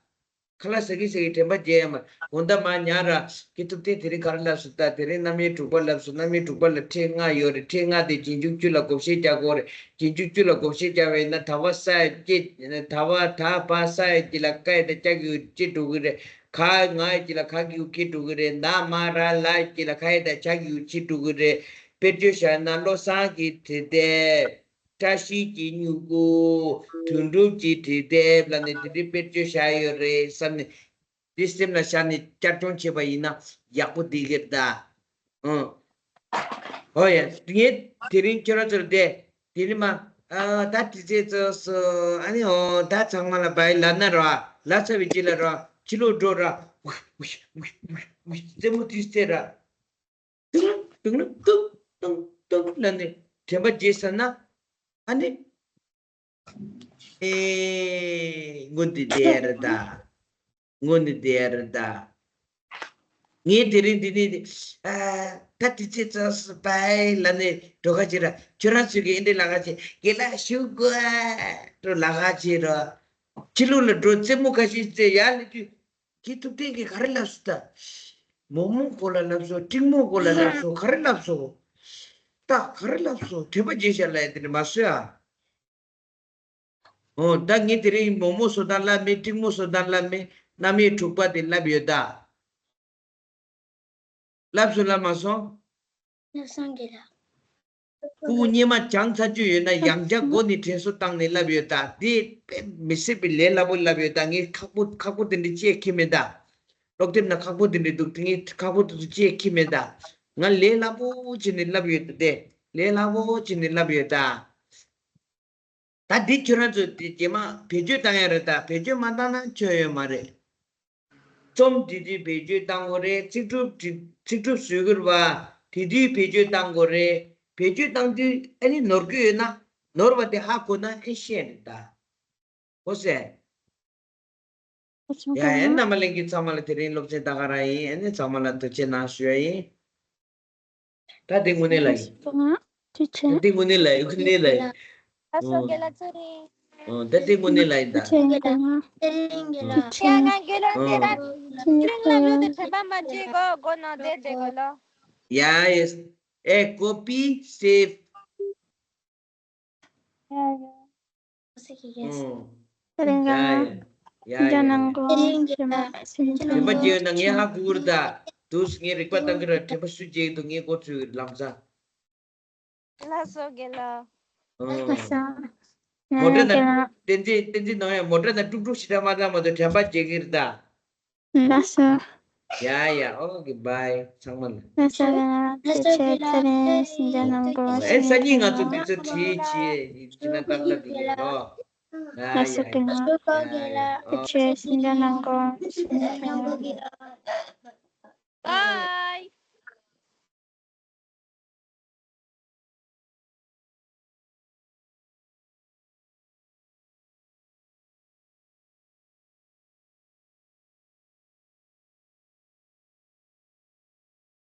ཁ་ལག་ཟ་གི་ཟ་གི་དྲན་པ་བརྗེད་ཡོད་མ་རེད། དགོང་དག་མར་ཉལ་ར། ཁྱེད་ཐུབ་བསྟན་དེ་རིང་ག་རེ་ལབ་སོང་ད། དེ་རིང་རྣམ་དབྱེ་དྲུག་པ་ལབ་སོང་། རྣམ་དབྱེ་དྲུག་པ་ལ་ཕྲད་ལྔ་ཡོད་རེད། ཕྲད་ལྔ་དེ་རྗེས་འཇུག་བཅུ་ལ་བགོ་བཤའ་རྒྱག་དགོས་རེད། རྗེས་འཇུག་བཅུ་ལ་བགོ་བཤའ་རྒྱག་པ་ཡིན་ན་ད་བ་ས་ཡ་ཀྱི་ད་བ་ད་བ་ས་ཡ་ཀྱི་ལ་ཀ་ཡ་ད་ཀྱ་གི་གུ་ཅི་འགྲོ་གི་རེད། ག་ང་ཡ་ཀྱི་ལ་ག་གི་གུ་ཀྱི་འགྲོ་གི་རེད། ན་མ་ར་ལ་ཀྱི་ལ་ག་ཡ་ད་ཆ་གི་གུ་ཅི་འགྲོ་གི་རེད། དཔེར་བརྗོད་བཞག་ན་བློ་བཟང་གི་དེ་དེ། བཀྲ་ཤིས་ཀྱི་སྨྱུ་གུ། དོན་གྲུབ་ཀྱི་འབྲི་དེབ་ལ་ནི་དེ་འདྲའི་དཔེར་བརྗོད་བཞག་ཡོད་རེད་བསམ་ནས། འདི་སེམས་ལ་བཞག་ནས་བསྐྱར་སྦྱོང་བྱས་པ་ཡིན་ན་ཡག་པོ་འདི་གིར་གདའ། ཨང་། ཧོ་ཡ། ངས་དེ་རིང་ཁྱོད་རང་ཚོར་བསྡད། དེ་རིང་མ། ཨ་ད་དེ་ཚེ་ཚོ་སོ་ཨ་ནི་ཨོ་ད་ཚང་མ་ལ་བའི་ལབ་ན་ར། ལབ་ཚར་བའི་རྗེས་ལ་ར་ཕྱི་ལོགས་འགྲོ་ར། ཝི་ཝི་ཝི་ཝི་ཝི་རྩེད་མོ་དེ་རྩེ་ར། ཏུང་ཏུང་ཏུང་ཏུང་ཏུང་ལབ་ནས་དྲན་པ་བརྗེད་ས་ན། ཨ་ནི། ཨེ། དངུལ་འདི་བསྡད་རེད་ད། དངུལ་འདི་བསྡད་རེད་ད། ངས་དེ་རིང་འདི་ནས་ཨ་ད་དེ་ཚེ་ཚོ་སུ་པའི་ལ་ནས་འགྲོ་ཁ་ཅིག་ར། ཁྱོད་རང་ཚོས་ཀྱི་ཨེ་འདྲས་ལ་ཁ་ཅིག་དགེ་ལགས་ཞུ་དགོས་འགྲོ་ལ་ཁ་ཅིག་ར། ཕྱི་ལོགས་ལ་འགྲོ་རྩེད་མོ་ཁ་ཤས་རྩེ་ཡ་ལ་དུས། ཁྱེད་ཐུབ་བསྟན་གྱིས་ག་རེ་ལབ་སོང་ད། མོག་མོག་སྐོར་ལ་ལབ་སོང་། ཀྲིང་མོག་སྐོར་ལ་ལབ་སོང་། ག་རེ་ལབ་སོང་། ད་ག་རེ་ལབ་སོང་། དྲན་པ་བརྗེད་ཤག་ལབ་ཡ་དེ་འདྲ་མ་བཟོས་ཨ། ཨོ་ད་ངས་དེ་རིང་མོག་མོག་བཟོ་སྟངས་ལབ་མེད། ཀྲིང་མོག་བཟོ་སྟངས་ལབ་མེད། རྣམ་དབྱེ་དྲུག་པ་དེ་ལབ་ཡོད་ད། ལབ་སོང་ལབ་མ་སོང་། ལབ་སོང་རྒན་ལགས། སྐུ་སྙེ་མ་བྱང་ཚར་རྒྱུ་ཡོད་ན་ཡང་བསྐྱར་མགོ་ནས་དྲན་གསོ་བཏང་ནས་ལབ་ཡོད་ད། དེ་དཔེ་མི་སྲིད་པའི་ལས་སླ་པོ་ལབ་ཡོད་ད། ངས་ཁག་པོ་ཁག་པོ་དེ་འདྲ་ཅིག་ཁྱེར་མེད་ད། སློབ་དེབ་ནང་ཁག་པོ་དེ་འདྲ་འདུག་དེ་ངས་ཁག་པོ་དེ་ཚོ་ཅིག་ཁྱེར་མེད་ད། ང་ལས་སླ་པོ་བྱས་ནས་ལབ་ཡོད་ད། དེ་ལས་སླ་པོ་བྱས་ནས་ལབ་ཡོད་ད། ད་འདི་ཁྱོད་རང་ཚོ་དེ་རྗེས་མ་བེད་སྤྱོད་བཏང་ཡ་རེད་ད། བེད་སྤྱོད་མ་བཏང་ན་ཆོ་ཡོད་མ་རེད། རྩོམ་འབྲི་དུས་བེད་སྤྱོད་བཏང་དགོས་རེད། ཚིག་གྲུབ་འབྲི་ཚིག་གྲུབ་བཟོ་དགོས་རེད་པ། དེ་དུས་བེད་སྤྱོད་བཏང་དགོས་རེད། བེད་སྤྱོད་བཏང་དུས་ཨ་ནི་ནོར་གྱི་ཡོད་ན་ནོར་བ་དེ་ཧ་གོ་ན་ཨེ་ཤེས་རེད་ད། ཧོ་སེ། ཡ་ཨེ་རྣམ་པ་ལྷན་རྒྱས་ཚང་མ་ལ་དེ་རིང་སློབ་ཚན་ད་ག་རང་ཡིན། ཨ་ནི་ཚང་མ་ལ་ཐུགས་རྗེ་གནང་ཞུ་ཡ་ཡིན། ད་དེ་དངོས་གནས་ལ་ཡིན། ཐུགས་རྗེ་ཆེ། ད་དེ་དངོས་གནས་ལ་ཡིན། དངོས་གནས་ལ་ཡིན། ཨ་སོ་རྒན་ལགས་ཚེ་རིང་། ཨོ་ད་དེ་དངོས་གནས་ལ་ཡིན་ད། ཐུགས་རྗེ་ཆེ་རྒན་ལགས། ཡ་ང་རྒན་ལགས་ཨོ་དེ་ད་ཚེ་རིང་ལ་ལོས་དེ་དྲན་པ་མ་བརྗེད་གོ། གོ་ནོར་བསྡད་བསྡད་གོ་ལོ། ཡ་ཡེས། ཨེ་ཀོ་པི་སེབ། ཡ་ཡ། ཨོ། ཡ་ཡ། ཡ་ཡ། དྲན་པ་བརྗེད་ན་ངས་ཧ་གོ་གི་རེད་ད། འདུག་སེ་ངས་རིག་པ་བཏང་གི་རེད། དྲན་པ་སུ་བརྗེད་འདུག་ངས་མགོ་ཚོས་ལམ་སང་། ལགས་སོ་རྒན་ལགས། ཨོ། ལགས་སོ། མོ་ཊ་ནང་བསྟན་འཛིན་བསྟན་འཛིན་ནང་ཡང་མོ་ཊ་ནང་དཀྲུག་དཀྲུག་ཞེ་དྲག་མ་བཏང་མ་གཏོགས་དྲན་པ་བརྗེད་ཀྱི་རེད་ད། ལགས་སོ། ཡ་ཡ། ཨོ་ཀེ། བྷའི། ཚང་མ་ལ། ལྷ་ས་ལ་ཐུགས་རྗེ་ཆེ། ཚེ་རིང་སེམས་ཅན་རྣམས་ཀྱི་ཨེ། སང་ཉིན་ང་ཚོ་དུས་ཚོད་ཁྲིད་བྱེད་ཀྱི་ན་ཏག་ཏག་དེ་ཡིན་ནོ། ལྷ་ས་ཀུན་ལ་ཐུགས་རྗེ་ཆེ། སེམས་ཅན་རྣམས་ཀྱི་སེམས་ཅན།